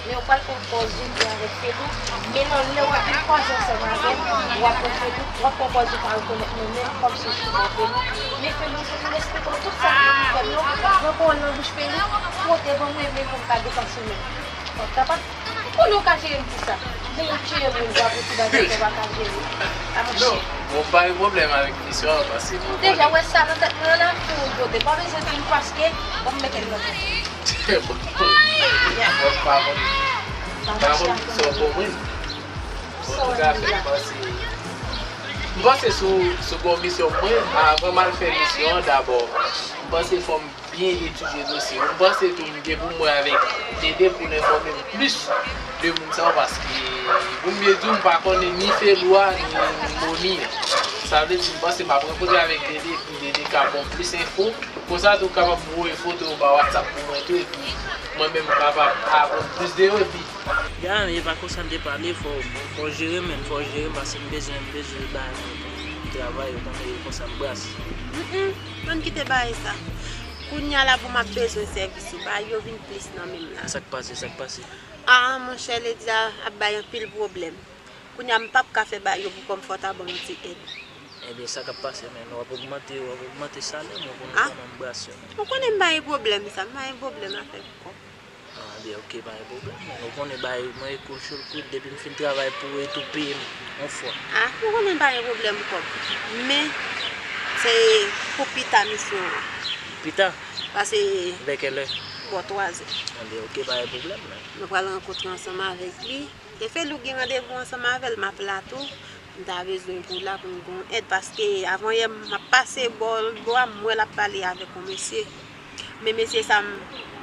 men ou pral konpòze byen avèk Felou. Men nan lè w ap vin kwaze ansanm avè l, w ap wè Felou, w ap konpòze pa rekonèt mwen menm kòm se souvan Felou. Men Felou, se pou respekte w, tout sa Felou fè m yo, mwen pran l nan bouch Felou, pote ban mwen, men pou m pa depase menm. Ou kapab, ou konnen ou ka jere m pou sa. Men yon tire moun, w ap yon ti bagay ke w pa ka jere. A monchè. Non, bon, m pa gen pwoblèm avèk misyon an, paske m deja wè sa nan tèt mwen la, pou m pote. Pa bezwen di m paske, w ap mete l nan tèt. Bon, m pa konn, m pa konn sa w konprann. Antouka, fè m panse, m panse sou, sou bon misyon mwen, avan m al fè misyon an dabò, m panse fò m byen etidye dosye yo. M panse tou m gen pou m wè avèk Dede pou l enfòme m plis de moun sa yo, paske pou m byen di w, m pa konnen ni Felou a, ni Moni an. Sa vle di, m panse m ap rankontre avèk Dede, epi Dede ka ban m plis enfo. Konsa tou, w kapab voye foto yo pa WhatsApp pou mwen tou, epi mwen menm m kapab aprann plis de yo, epi Ya, e pa konsa n te pale, fò, fò, fò w jere m, men fò w jere m, paske m bezwen, m bezwen bay yon travay, ou konnen, e konsa m bras. Mm, mm, ann kite bagay sa. Kounye a la pou m ap bezwen sèvis ou, bagay yo vin plis nan men m la. Sa k pase, sa k pase? Ah, monchè, Ledia ap bay anpil pwoblèm. Kounye a m p ap ka fè bagay yo pou kò m, fò w ta ban m yon ti èd. Ebyen, sa k ap pase, men w ap ogmante, w ap ogmante salè m, ou konnen kòman m bras yo, men. Ou konnen m pa gen pwoblèm sa, m pa gen pwoblèm avèk kòb. Ah, byen, ok, pa gen pwoblèm, men ou konnen bagay mwen e koul cho l koul, depi m fin travay pou ou e tou peye m yon fwa. Ah, ou konnen m pa gen pwoblèm kòb. Men, se pou pita misyon an. Pita? Pase Vè kèlè? Bò twazè. Ah, byen, ok, pa gen pwoblèm, men. Mwen pral rankontre ansanm avèk li. E Felou gen randevou ansanm avè l, m ap la tou. M ta bezwen pou w la pou m gon èd, paske avanyè m ap pase bò, bò a, m wè l ap pale avèk yon mesye. Men mesye sa, m,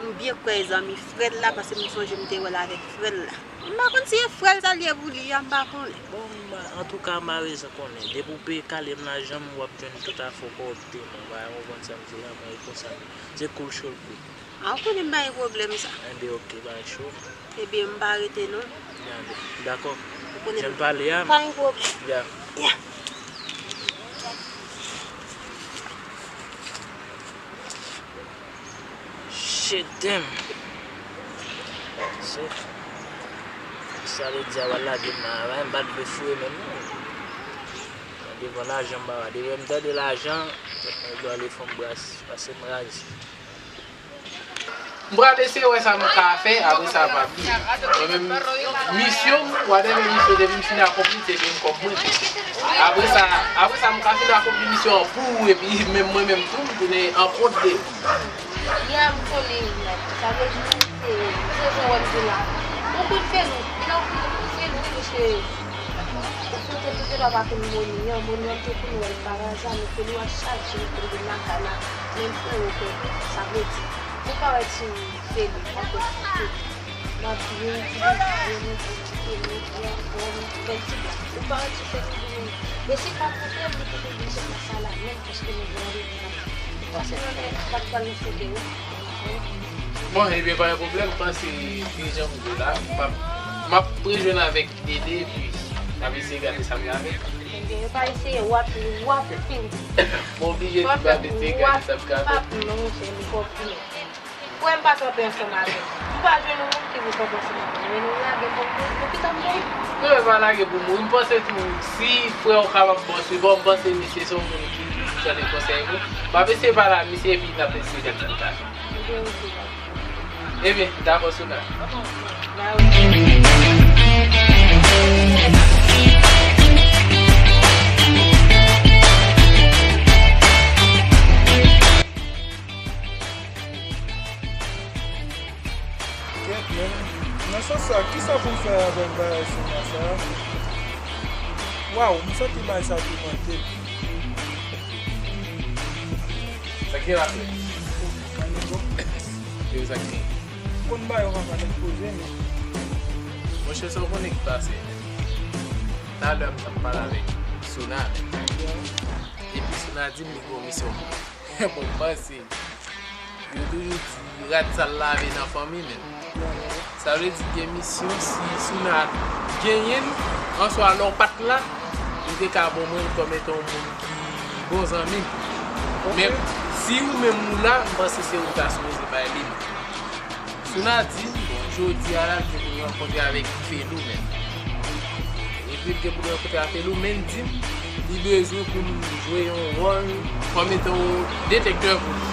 m byen kwè e zanmi frè l la, paske m sonje m te wè l avèk frè l la. M pa konn si e frè l sa l ye pou li a, m pa konnen. Bon, m, antouka, m pa bezwen konnen. Depi w peye kale m lajan m, w ap jwenn tout afè w kòrèkteman. Ou pa konprann sa m di la, mwen e konsa m ye. Se koul cho l koul. Ah, ou konnen m pa gen pwoblèm sa. Enben, ok, pa cho. Ebyen, m pa rete non. Ya, dakò. Ou konnen jan n pale a. Pa gen pwoblèm. Ya. Ya. Shit, damn. Se sa l di a, w al lage m nan ravay, m pa t vle foure menm non. Devan lajan m pa, devan m tande lajan, mwen dwe ale fè m bras, pase m raze. M pral eseye wè sa m ka fè, apre sa m ap di. Mwen menm, misyon m, whatever misyon, depi m fin akonpli, se menm kòb mwen. Apre sa, apre sa, m ka fin akonpli misyon an pou ou, epi menm mwen menm tou, m tounen an kont de ou. Ya, m konnen, sa vle di, se, se jan w ap di la. Ou konn fè nou, lè w konn fè nou, wi, misye. Ou te toujou la pa konn moni an, moni an te konn wè l paraza, nou konn wè chak jou nou konn vin lakay la, menm frè yo konn, sa vle di, nou pa wè ti Feli, ankò ti Feli. M ap byen itilize nou pou kite nou byen fòm, bèl ti blag. Ou pa wè ti Feli vini, e se pa kote m li te vin chèf nan sa la, menm paske nou gen yon rezonan. Ou panse nou menm pa t pral nan foto yo? Bon, ebyen, pa gen pwoblèm, m panse, e jan m di la, m ap, m ap rejwenn avèk Dede, epi n ap eseye gade sa m ka fè. Ebyen, yo pa eseye, w ap, w ap fin. Mwen oblije di m ap eseye gade sa m ka fè. W ap non, monchè, li pwòp vre. Frè m pa kanpe ansanm avè m. M pa jwenn yon moun ki vle kanpe ansanm avè m. Men nou lage pou m, pou ki sa m jwenn? Non, e pa lage pou mouri. M panse tou, si frè w kapab ba w sipò, m panse misye se yon moun ki toujou tande konsèy mwen. M ap eseye pale a misye, epi n ap eseye gade sa n ka fè. Ebyen, ok, papa. Ebyen, dakò, Souna. Ba wi. Kèt, men, nan sans sa, kisa pou m fè avèk bagay Souna sa a? Waw, m santi bagay sa toumante m. Sa k gen la, frè? Anyen bon. Yo, sa k gen? M konn bagay yo pa pale poze, men. Monchè, sa w konnen ki pase? Talè m t ap pale avèk Souna. Epi Souna di m li gen yon misyon. Bon, m panse. Yo toujou di rad sal lave nan fanmi, men. Sa vle di gen misyon, si Souna genyen l, answa lè w pa t la, li te ka ban mwen l kòm etan yon moun ki bon zanmi m. Men si ou menm ou la, m panse se ou ta sipoze bay li, men. Souna di m, bon, jodi a la, l gen pou l rankontre avèk Felou, men. Epi l gen pou l rankontre ak Felou, men l di m, li bezwen pou m jwe yon wòl kòm etan yon detektè pou li.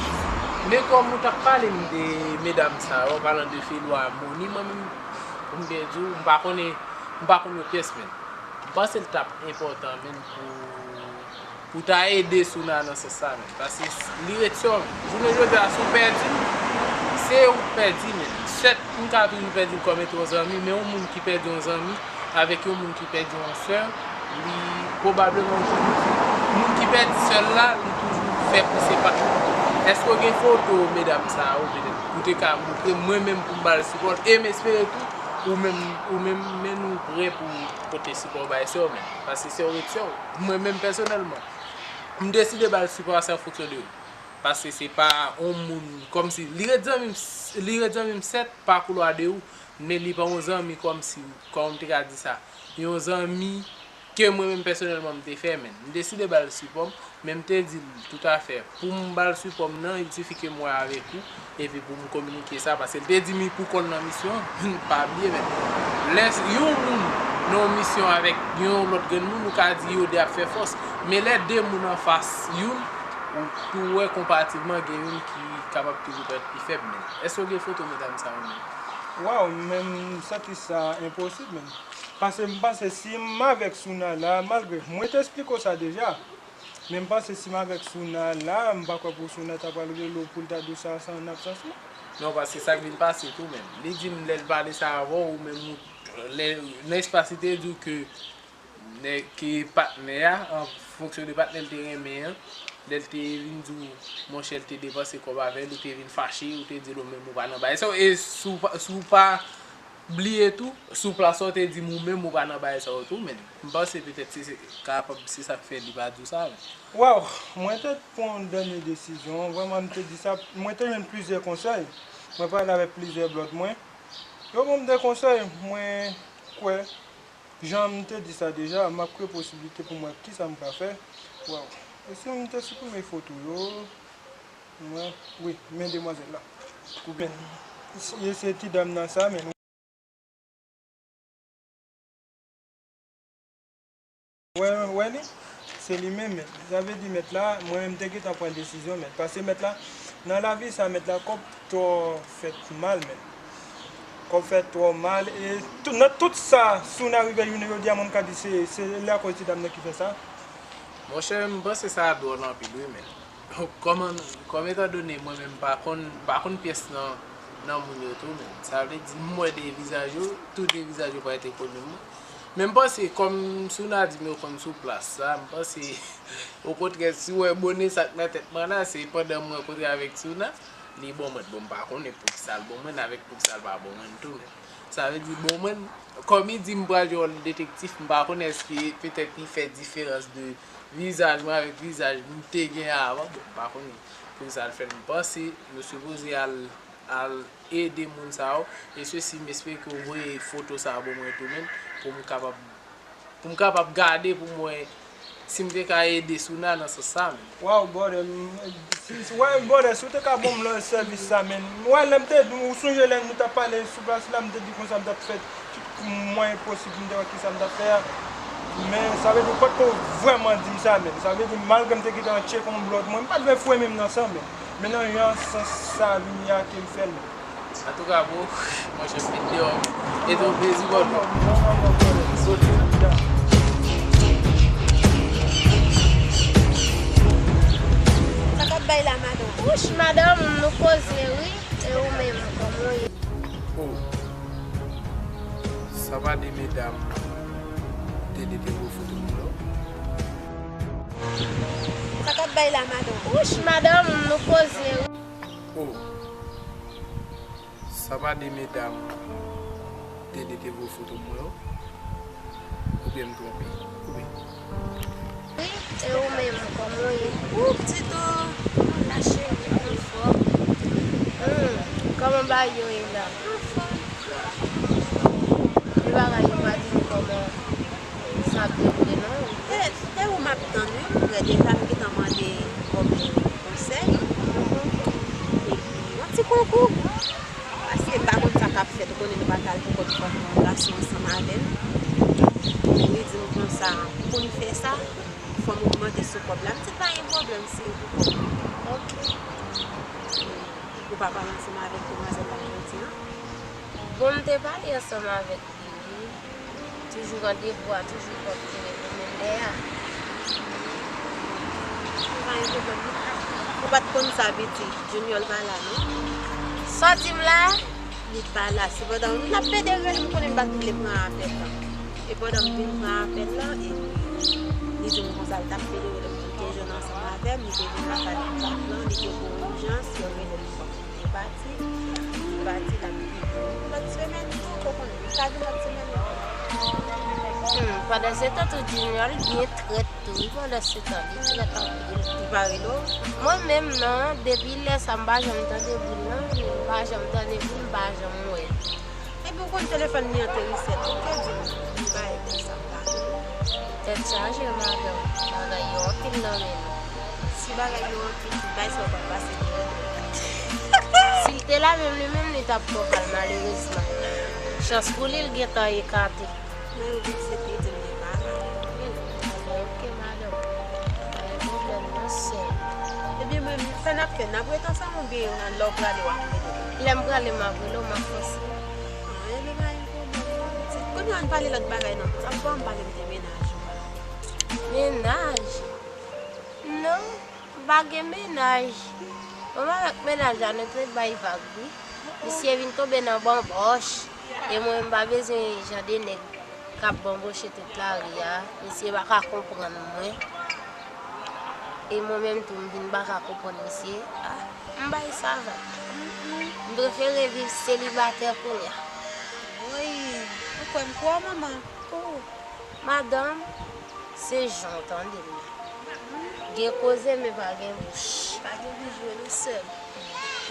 Men kòm ou t ap pale m de medam sa yo, palan de Felou a Moni, mwen menm, pou m byen di w, m pa konnen, m pa konn yo pyès, men. M panse l t ap enpòtan, men, pou pou ta ede Souna nan sans sa, men. Paske li ret sè w, men. Jounen jodi a, si w pèdi l, se ou k pèdi, men. Sèt, m ka toujou pèdi l kòm etan yon zanmi, men yon moun ki pèdi yon zanmi, avèk yon moun ki pèdi yon sè, li pwobableman, moun ki pèdi sè l la, li toujou fè pou se pa. Èske w gen foto medam sa yo, petèt, ou te ka montre m, mwen menm pou m ba l sipò l, e m espere tou, ou menm, ou menm, men nou prè pou pote sipò bay sè w, men. Paske sè w ret sè w. Mwen menm pèsonèlman, m deside ba l sipò a, se an fonksyon de ou. Paske se pa yon moun kòmsi, li ret zanmi m, li ret zanmi m sèt, pa koulwa de ou, men li pa yon zanmi kòmsi, kòman m te ka di sa, yon zanmi ke mwen menm pèsonèlman m te fè, men m deside ba l sipò m, men m te di l toutafè, pou m ba l sipò m nan, il sifi ke m wè avèk ou, epi pou m kominike sa, paske l te di m li pou kò l nan misyon an, pa bliye, men lè yon moun nan yon misyon avèk yon lòt grenn moun, ou ka di yo de ap fè fòs, men lè de moun anfas youn, ou tou wè konparativman gen youn ki kapab toujou parèt pi fèb, men èske w gen foto medam sa yo menm? Waw, men m santi sa enposib, men. Paske m panse si m avèk Souna la, malgre mwen te esplike w sa deja, men m panse si m avèk Souna la, m pa kwè pou Souna ta pral rele w pou l ta di w sa, sa an absans mwen. Non, paske sa k vin pase tou menm. Li di m lè l pale sa avè w, ou menm ou, lè, nan espas li te di w ke nèg ki patnè a, an fonksyon de patnè l te renmen an, lè l te vin di w, monchè, l te depanse kòb avè l, ou te vin fache, ou te di l ou menm ou pa nan bagay sa yo, e si w pa, si w pa bliye tou, sou plas la, w te di m ou menm ou pa nan bagay sa yo tou, men m panse petèt se, se kapab se sa k fè li pa di w sa, men. Waw, mwen te pran yon dènye desizyon, vrèman, m te di sa, mwen te jwenn plizyè konsèy, mwen pale avèk plizyè blòd mwen, yo ban m de konsèy, mwen kwè, jan m te di sa deja, m ap kreye posiblite pou m wè kisa m ka fè. Waw. E si m te siprime foto yo, mwen, wi, men demwazèl la. Koupe. E se ti dam nan sa, men. Wè, wè li? Se li menm, mèt. Sa vle di mèt la, mwen menm te gentan pran desizyon, mèt. Paske mèt la, Nan lavi sa, mèt la, kòb twò fèt mal, men. Kòb fèt twò mal, e tout, nan tout sa, Souna rive jounen jodi a, mwen m ka di se, se lakoz ti dam nan ki fè sa. Monchè, m panse sa dwòl anpil, wi, men. Kòman, kòm etandone mwen menm m pa konn, m pa konn pyès nan, nan moun yo tou, men. Sa vle di, m wè de vizaj yo, tou de vizaj yo parèt enkonni mwen. Men m panse, kòm Souna di m yo konn sou plas sa, m panse, okontrè, si w wè bone sa k nan tèt mwen la, se pandan m rankontre avèk Souna, li bon mwen. Bon, m pa konnen poukisa l bon mwen, avèk poukisa l pa bon mwen tou, men. Sa vle di, bon, mwen, kòm li di m pral jwe wòl detektif, m pa konnen èske petèt li fè diferans de vizaj mwen avèk vizaj m te gen avan. Bon, m pa konnen poukisa l fè m panse nou sipoze al, al ede moun sa yo. E sesi, m espere ke w voye foto sa a ban mwen tou, men, pou m kapab, pou m kapab gade pou m wè si m te ka ede Souna nan sans sa, men. Wow, brother, m, si, si, wè, brother, si w te ka ban m lòt sèvis sa, men. Wè, lè m te, ou sonje lè nou t ap pale sou plas la, m te di konsa m t ap fè tout mwayen posib, m te wè kisa m t ap fè a. Men, sa vle di, ou pa t ko vrèman di m sa, men. Sa vle di, malgre m te gentan tcheke yon blòd mwen, m pa t vle foure men m nan san, men. Men nan jan sans sa vini a ke m fè l, men. Antouka, bro, monchè, m met deyò, men. E te yon plezi, bro. Soti. Sa k ap bay la, madanm? Wouch, madanm, nou koze, wi. E ou menm, kòman w ye? Oh. Sa pa de medam te de te voye foto moun yo. Sa k ap bay la, madanm? Wouch, madanm, nou koze, wi. Oh. Sa pa de medam te de te voye foto mwen yo? Oubyen m twonpe? Oubyen? Wi, e ou menm, kòman w ye? Ou ptito, la cheri, anfòm. Hmm, kòman bagay yo ye la? Anfòm. Li bagay yo pa di m kòman sa ap dewoule non. E, e ou m ap tann wi, m prè deja, m gentan mande kòm konsèy. Epi, yon ti konkou. Paske m pa konn sa k ap fèt, ou konnen nou pa ka al pou kòb fanm nan, gason ansanm avè m. Li di m konsa, pou n fè sa, fò m ogmante sou kòb la. M di l pa gen pwoblèm, si se pou kòb. Ok. Ou pa pale ansanm avèk demwazèl la jodi a? Bon, m te pale ansanm avèk li, wi. Toujou randevou a, toujou kòb ki reponn lè a. Pa gen pwoblèm, non. Ou pa t konn sa, pitit. Junior pa la, non. Sa w di m la? Li pa la. Se pandan m ap pede rele, m konnen m pa t vle pran apèl la. E pandan m vin pran apèl la, epi li di m konsa, l t ap pede rele m, li te jwenn ansanm avè m, li te vin lakay m, li te gen yon ijans, yo rele m. Li pati, li pati, l ap vini lòt semèn tou, ou konnen, li ka vin lòt semèn la. Hmm, pandansetan tou Junior byen trèt tou, wi, pandansetan, li trèt anpil. Li pa rele w? Mwen menm non, depi lè sa m pa janm tande bri l non, m pa janm tande bri l, m pa janm wè l. Epi w konn telefòn li an te reset, ou te di m, li pa ede sa. Tèt chaje, madanm. Bagay yo anpil nan men nou. Si bagay yo anpil, bay sa w konn pase deyò. Si l te la menm, li menm, li t ap twò pral, malerezman. Chans pou li, l gentan ekate. Men ou vin se li di m li pa la. Ok, madanm. Pa gen pwoblèm, non, sè. Ebyen, men, sa n ap fè, n ap ret ansanm oubyen lè w prale, w ap rele m? Lè m prale, m ap rele w, m ap panse. Ah, ebyen, pa gen pwoblèm, non, pitit. Kounye a, ann pale lòt bagay, non. Sa fò ann pale de mennaj ou a. Mennaj? Non, m pa gen mennaj. Bon, m avèk mennaj la, nou te bay vag, wi. Misye vin tonbe nan banbòch. E mwen, m pa bezwen jan de nèg k ap banboche tout lari a. Misye pa ka konprann mwen. E mwen menm tou, m vin pa ka konprann misye. Ah, m bay sa vag. M prefere viv selibatè kounye a. Woy, ou kwè m kwè w, manman? Oh. Madanm, se jan w tande m nan. Gen koze, men pa gen bouch. Pa gen bouch vre, non, sè m.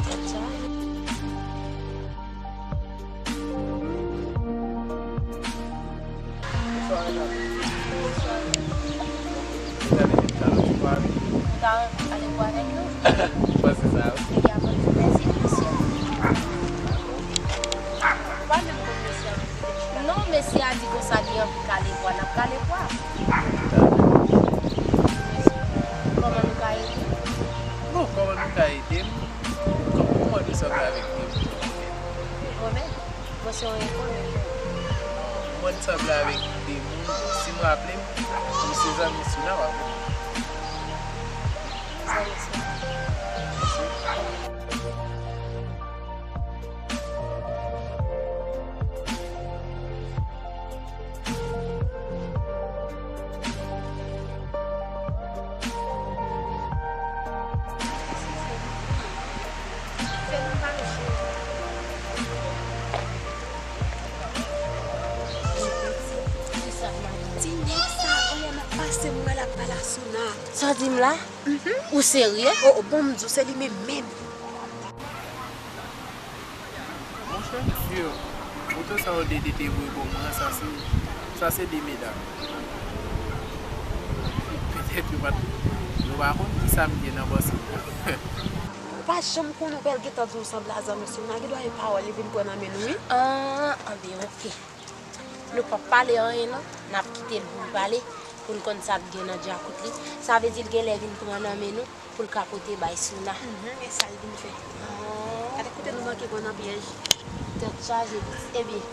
Tèt chaje. Bonswa, medam. Bonswa. Medam, e ta lòt jou pa vin. Ou ta ale bwè avèk nou? Ou panse sa, wi. Li ap anpil plezi, mesye. Ou pa menm konn mesye a. Non, mesye a di konsa li anvi kale bwa, n ap kale bwa. Kòman nou ka ede? Bon, kòman nou ka ede m? Ou konn sanble avèk de moun, si m raple m, ou se zanmi Souna, w ap wè. Zanmi Souna. Ti nèg sa, oye, m ap pase, m wè l ap pale a Souna. Sa w di m la? Mhm. Ou serye? O, o, bon, m di w, se li menm menm. Monchè, mesye, foto sa yo de, de te voye ban mwen an, sa se, sa se de medam. Petèt yo pa t, yo pa konn kisa m gen nan panse m nan. Ou pa janm konnen, ou bèl gentan di w sanble a zanmi Souna, gen dwa e pawòl li vin pran nan men nou, wi. Ah, anben, oke. Nou p ap pale anyen non, n ap kite l pou l pale, pou n konn sa k gen nan djakout li. Sa vle di l genlè vin pran nan men nou pou l ka pote bay Souna. Mhm, e sa l vin fè. Oh. Gade kote nou manke pran nan pyèj. Tèt chaje, pitit. Ebyen,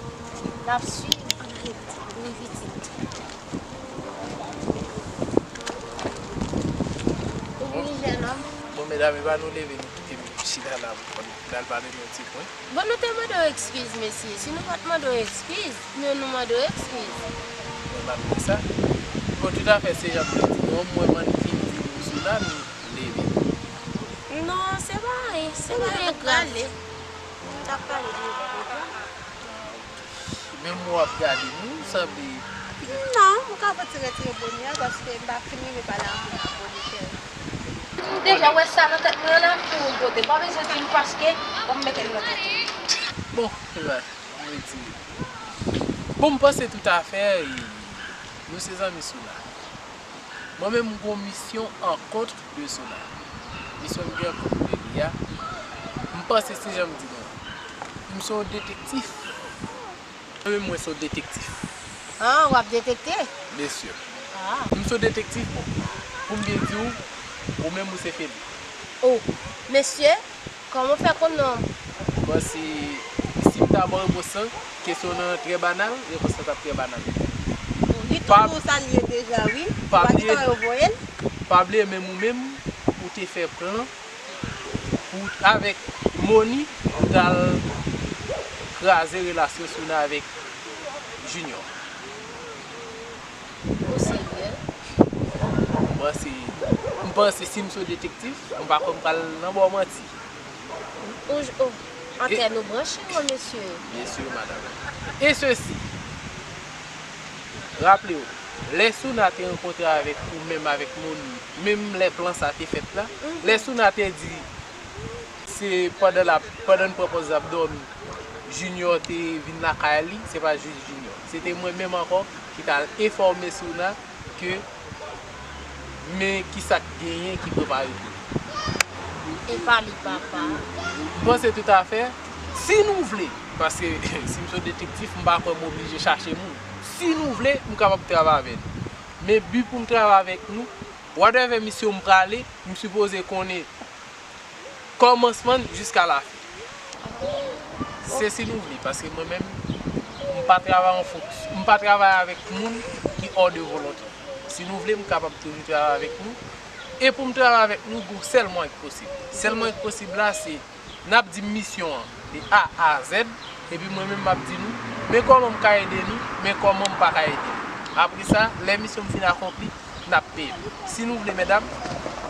n ap swiv. Ann ale pitit. Wi, pitit. Ou vini, jènòm? Bon, medam, e pa nou leve, nou kite m chita la pou n al pale nou yon ti pwen. Bon, nou te mande w ekskiz, mesye. Si nou pa t mande w ekskiz, men nou mande w ekskiz. Mwen pa t di sa. Bon, toutafè, se jan m te di nou an, mwen, mwen vin di nou sou la, nou leve. Non, se pa anyen, se pa anyen grav. Nou t ap pale de pwogram. Menm w ap gade nou, sanble. Non, ou ka fè ti retire bonè a, paske m pa fin rive pale a moun nan bonè kè. M deja wè sa nan tèt mwen an, la m tou yon kote. Pa bezwen di m paske w ap mete l nan tèt ou. Bon, e pa, m retire. Bon, m panse toutafè, e, nou se zanmi Souna. Mwen menm, m gon misyon an kont de Souna. Misyon m gen an kont de li a, m panse se jan m di nou. M se yon detektif. Mwen menm, mwen se yon detektif. Ah, w ap detekte? Mesye. Ah. M se yon detektif, bon. Pou m byen di w, ou menm, ou se Feli. Oh, mesye, kòman w fè konn non? Bon, si, si m ta ba w repons lan, kesyon nan trè banal, repons lan t ap trè banal. Li tou di w sa l ye deja, wi. Pa bliye, pa bliye, menm ou menm, ou te fè plan pou, avèk Moni, pou t al kraze relasyon Souna avèk Junior. Ou serye? M panse, m panse si m se yon detektif, m pa kwè m pral nan ba w manti. Ou j-, oh, antè nou branche, wi, mesye. Byen si, madanm. E sesi, raple w, lè Souna te rankontre avèk ou menm avèk Moni, menm lè plan sa te fèt la, mhm, lè Souna te di, se pandan l ap, pandan n pran pòz l ap dòmi, Junior te vin lakay li, se pa jis Junior. Se te mwen menm ankò ki t al enfòme Souna ke men kisa k genyen ki prepare pou li. E pa li, papa. M panse toutafè, si nou vle, paske si m se yon detektif, m pa kwè m oblije chache moun. Si nou vle, m kapab travay avè nou. Men bi pou m travay avèk nou, whatever misyon m prale, m sipoze konnen kòmansman l jiska lafen. Se si nou vle, paske mwen menm, m pa travay an fonks-, m pa travay avèk moun ki hors de volonté. Si nou vle, m kapab toujou travay avèk nou. E pou m travay avèk nou, gon sèl mwayen k posib. Sèl mwayen k posib la, se n ap di m misyon an de A a Z, epi mwen menm m ap di nou, men kòman m ka ede nou, men kòman m pa ka ede nou. Apre sa, lè misyon m fin akonpli, n ap peye m. Si nou vle, medam,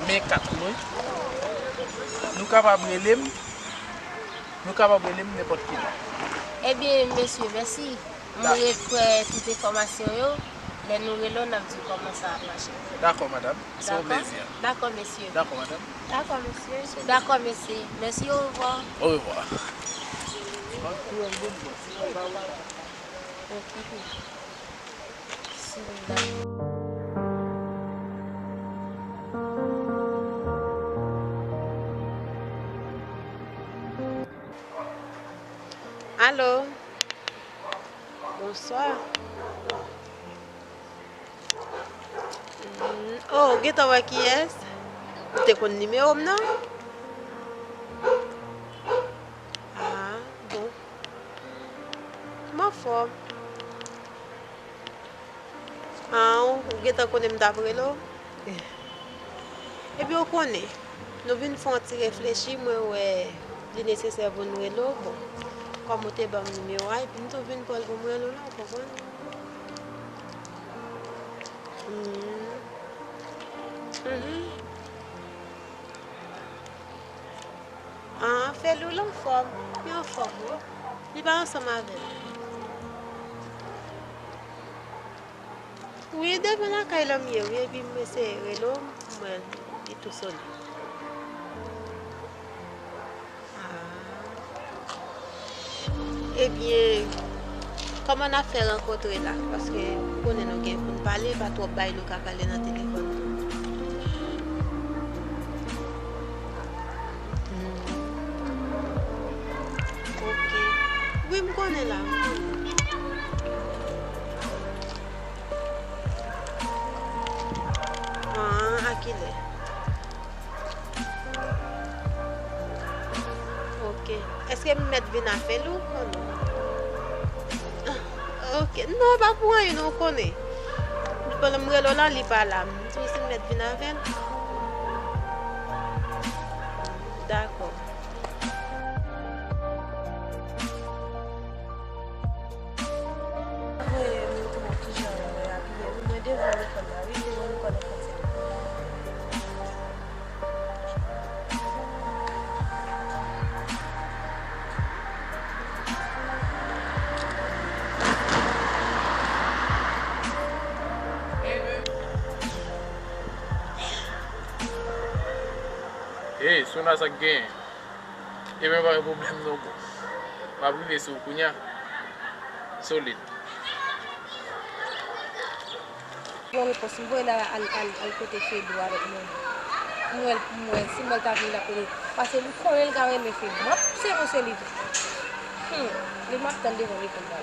men kat mwen. Nou kapab rele m. Nou kapab rele m nenpòt ki lè. Ebyen, mesye, mèsi. M ret kwè tout enfòmasyon yo. Lè nou rele w, n ap di w kòman sa ap mache. Dakò, madanm. Se yon plezi. Dakò, mesye. Dakò, madanm. Dakò, mesye. Dakò, mesye. Mèsi, orevwa. Orevwa. Ok. Alo. Bonswa. Mm, oh, ou gentan wè kiyès? Ou te konn nimewo m, non? Ah, bon. Fòm. An, ou gentan konnen m t ap rele w? Epi ou konnen, nou vin fè yon ti reflechi, mwen wè li nesesè pou n rele w. Bon, kòm ou te ban m nimewo a, epi m tou vin pran l pou m rele w la, ou konprann? Mhm. Mhm. An, Felou, l anfòm. Li anfòm, wi. Li pa ansanm avè m. Wi, devan lakay la m ye, wi, epi m eseye rele w, m wè li tou sonnen. Ah. Ebyen, kòman n ap fè rankontre la? Paske ou konnen nou gen pou n pale, pa twòp bagay nou ka pale nan telefòn. Hmm. Ok. Wi, m konnen la, m konnen. Ah, a kilè? Ok. Èske m mèt vin avè l ou? Oh, non. Ok. Non, pa pou anyen, non, ou konnen. Pandan m rele w la, li pa la. M di w si m mèt vin avè l. Dakò. Voye m montre w kijan yo abiye, wi, mwen devan lekòl la, wi, devan lekòl enfantèl. Hey, Sona, sa k genyen? Ebyen, pa gen pwoblèm non, bro. M ap rive sou ou kounya. Solid. Bon repons, m voye l al, al, al kote Fedou avèk Moni. M wè l, m wè l, si m wè l ta vini la kote. Paske m konnen l ka renmen Fedou. M ap sere se li tou. Hmm, li m ap tann devan lekòl la.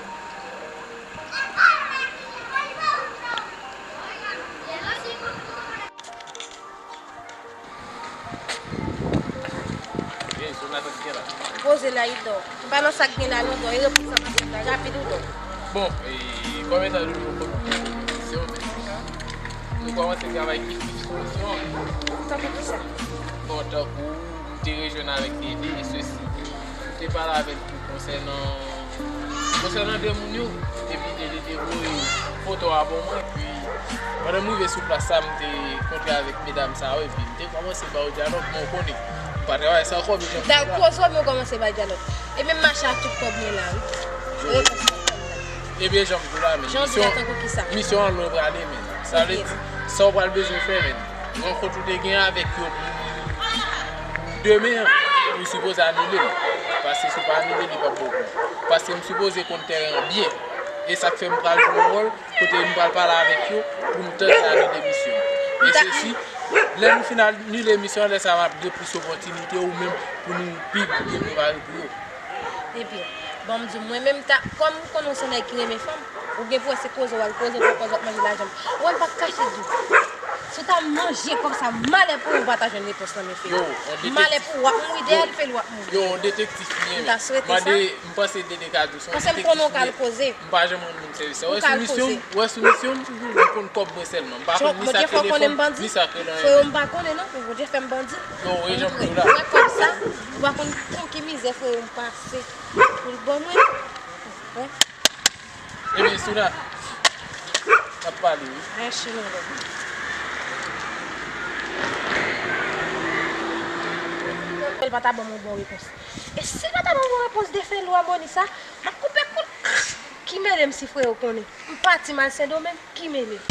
Hey, Sona, sa k gen la? Poze la, Idò. M pa nan sa k gen la, non, Idò. E repons sa m ap jwenn la. Rapid, Idò. Bon, e, kòm eta nou, nou kòm komisyon, nou kòmanse travay ki fiks komisyon. Tankou kisa? Bon, tankou, m te rejwenn avèk Dede, e sesi. M te pale avè l tou konsènan, konsènan de moun yo, epi Dede te voye foto a ban mwen, epi pandan m rive sou plas sa, m te kontre avèk medam sa yo, epi m te kòmanse ba yo dyalòg, men w konnen, m pa travay san kòb, e jan m di la. Dal koze w, men w kòmanse bay dyalòg. E menm mache a tout kòb mwen la, wi. Yo, repons mwen la. Ebyen, jan m di w la, men misyon, misyon an lwen prale, men. Sa vle di, sa w pral bezwen fè, men. Rankont ou te gen avèk yo pou demen an, ou sipoze anile l. Paske si w pa anile l, li p ap bon pou ou. Paske m sipoze konn tèren an byen. E sa k fè m pral jwe yon wòl kote m pral pale avèk yo pou m tante anile misyon an. E se si, lè nou fin anile misyon an, lè sa a m ap gen plis opòtinite ou menm pou nou pi byen prepare pou yo. Ebyen, bon, m di w, mwen menm, ta, kòm m konnen w se nèg ki renmen fanm, ou gen pou wè se koze w al koze, pou koze w ap manje lajan m. Ou wè m p ap kache di w. Si w ta manje kòb sa, malè pou ou, ou pa ta jwenn repons nan men Fedou. Malè pou ou, w ap mouri dèyè l, Fedou, w ap mouri. Yo, yon detektif li ye, men. M ta swete sa. Mande, m panse Dede ka di w se yon detektif li ye. Paske m konnen w ka al koze. M pa janm rann moun sèvis. Ou al koze. Ou wè sou misyon m, ou wè sou misyon m, m konn kòb mwen sèlman. M pa konn ni sa k rele fanm, ni sa k rele anyen. Frè, m pa konnen non, Bondye fè m bandi. Yo, e jan m di w la. Mwen kòb sa, ou pa konn pou ki mizè frè m pase pou l ban mwen. Wè. Ebyen, Sona, n ap pale, wi. Mèsi, mon love. L pa ta ban m yon bon repons. E si l pa ta ban m yon bon repons de Felou a Moni sa, m ap koupe kout. Ki mele m si frè yo konnen. M pati m al Sendomeng, ki mele.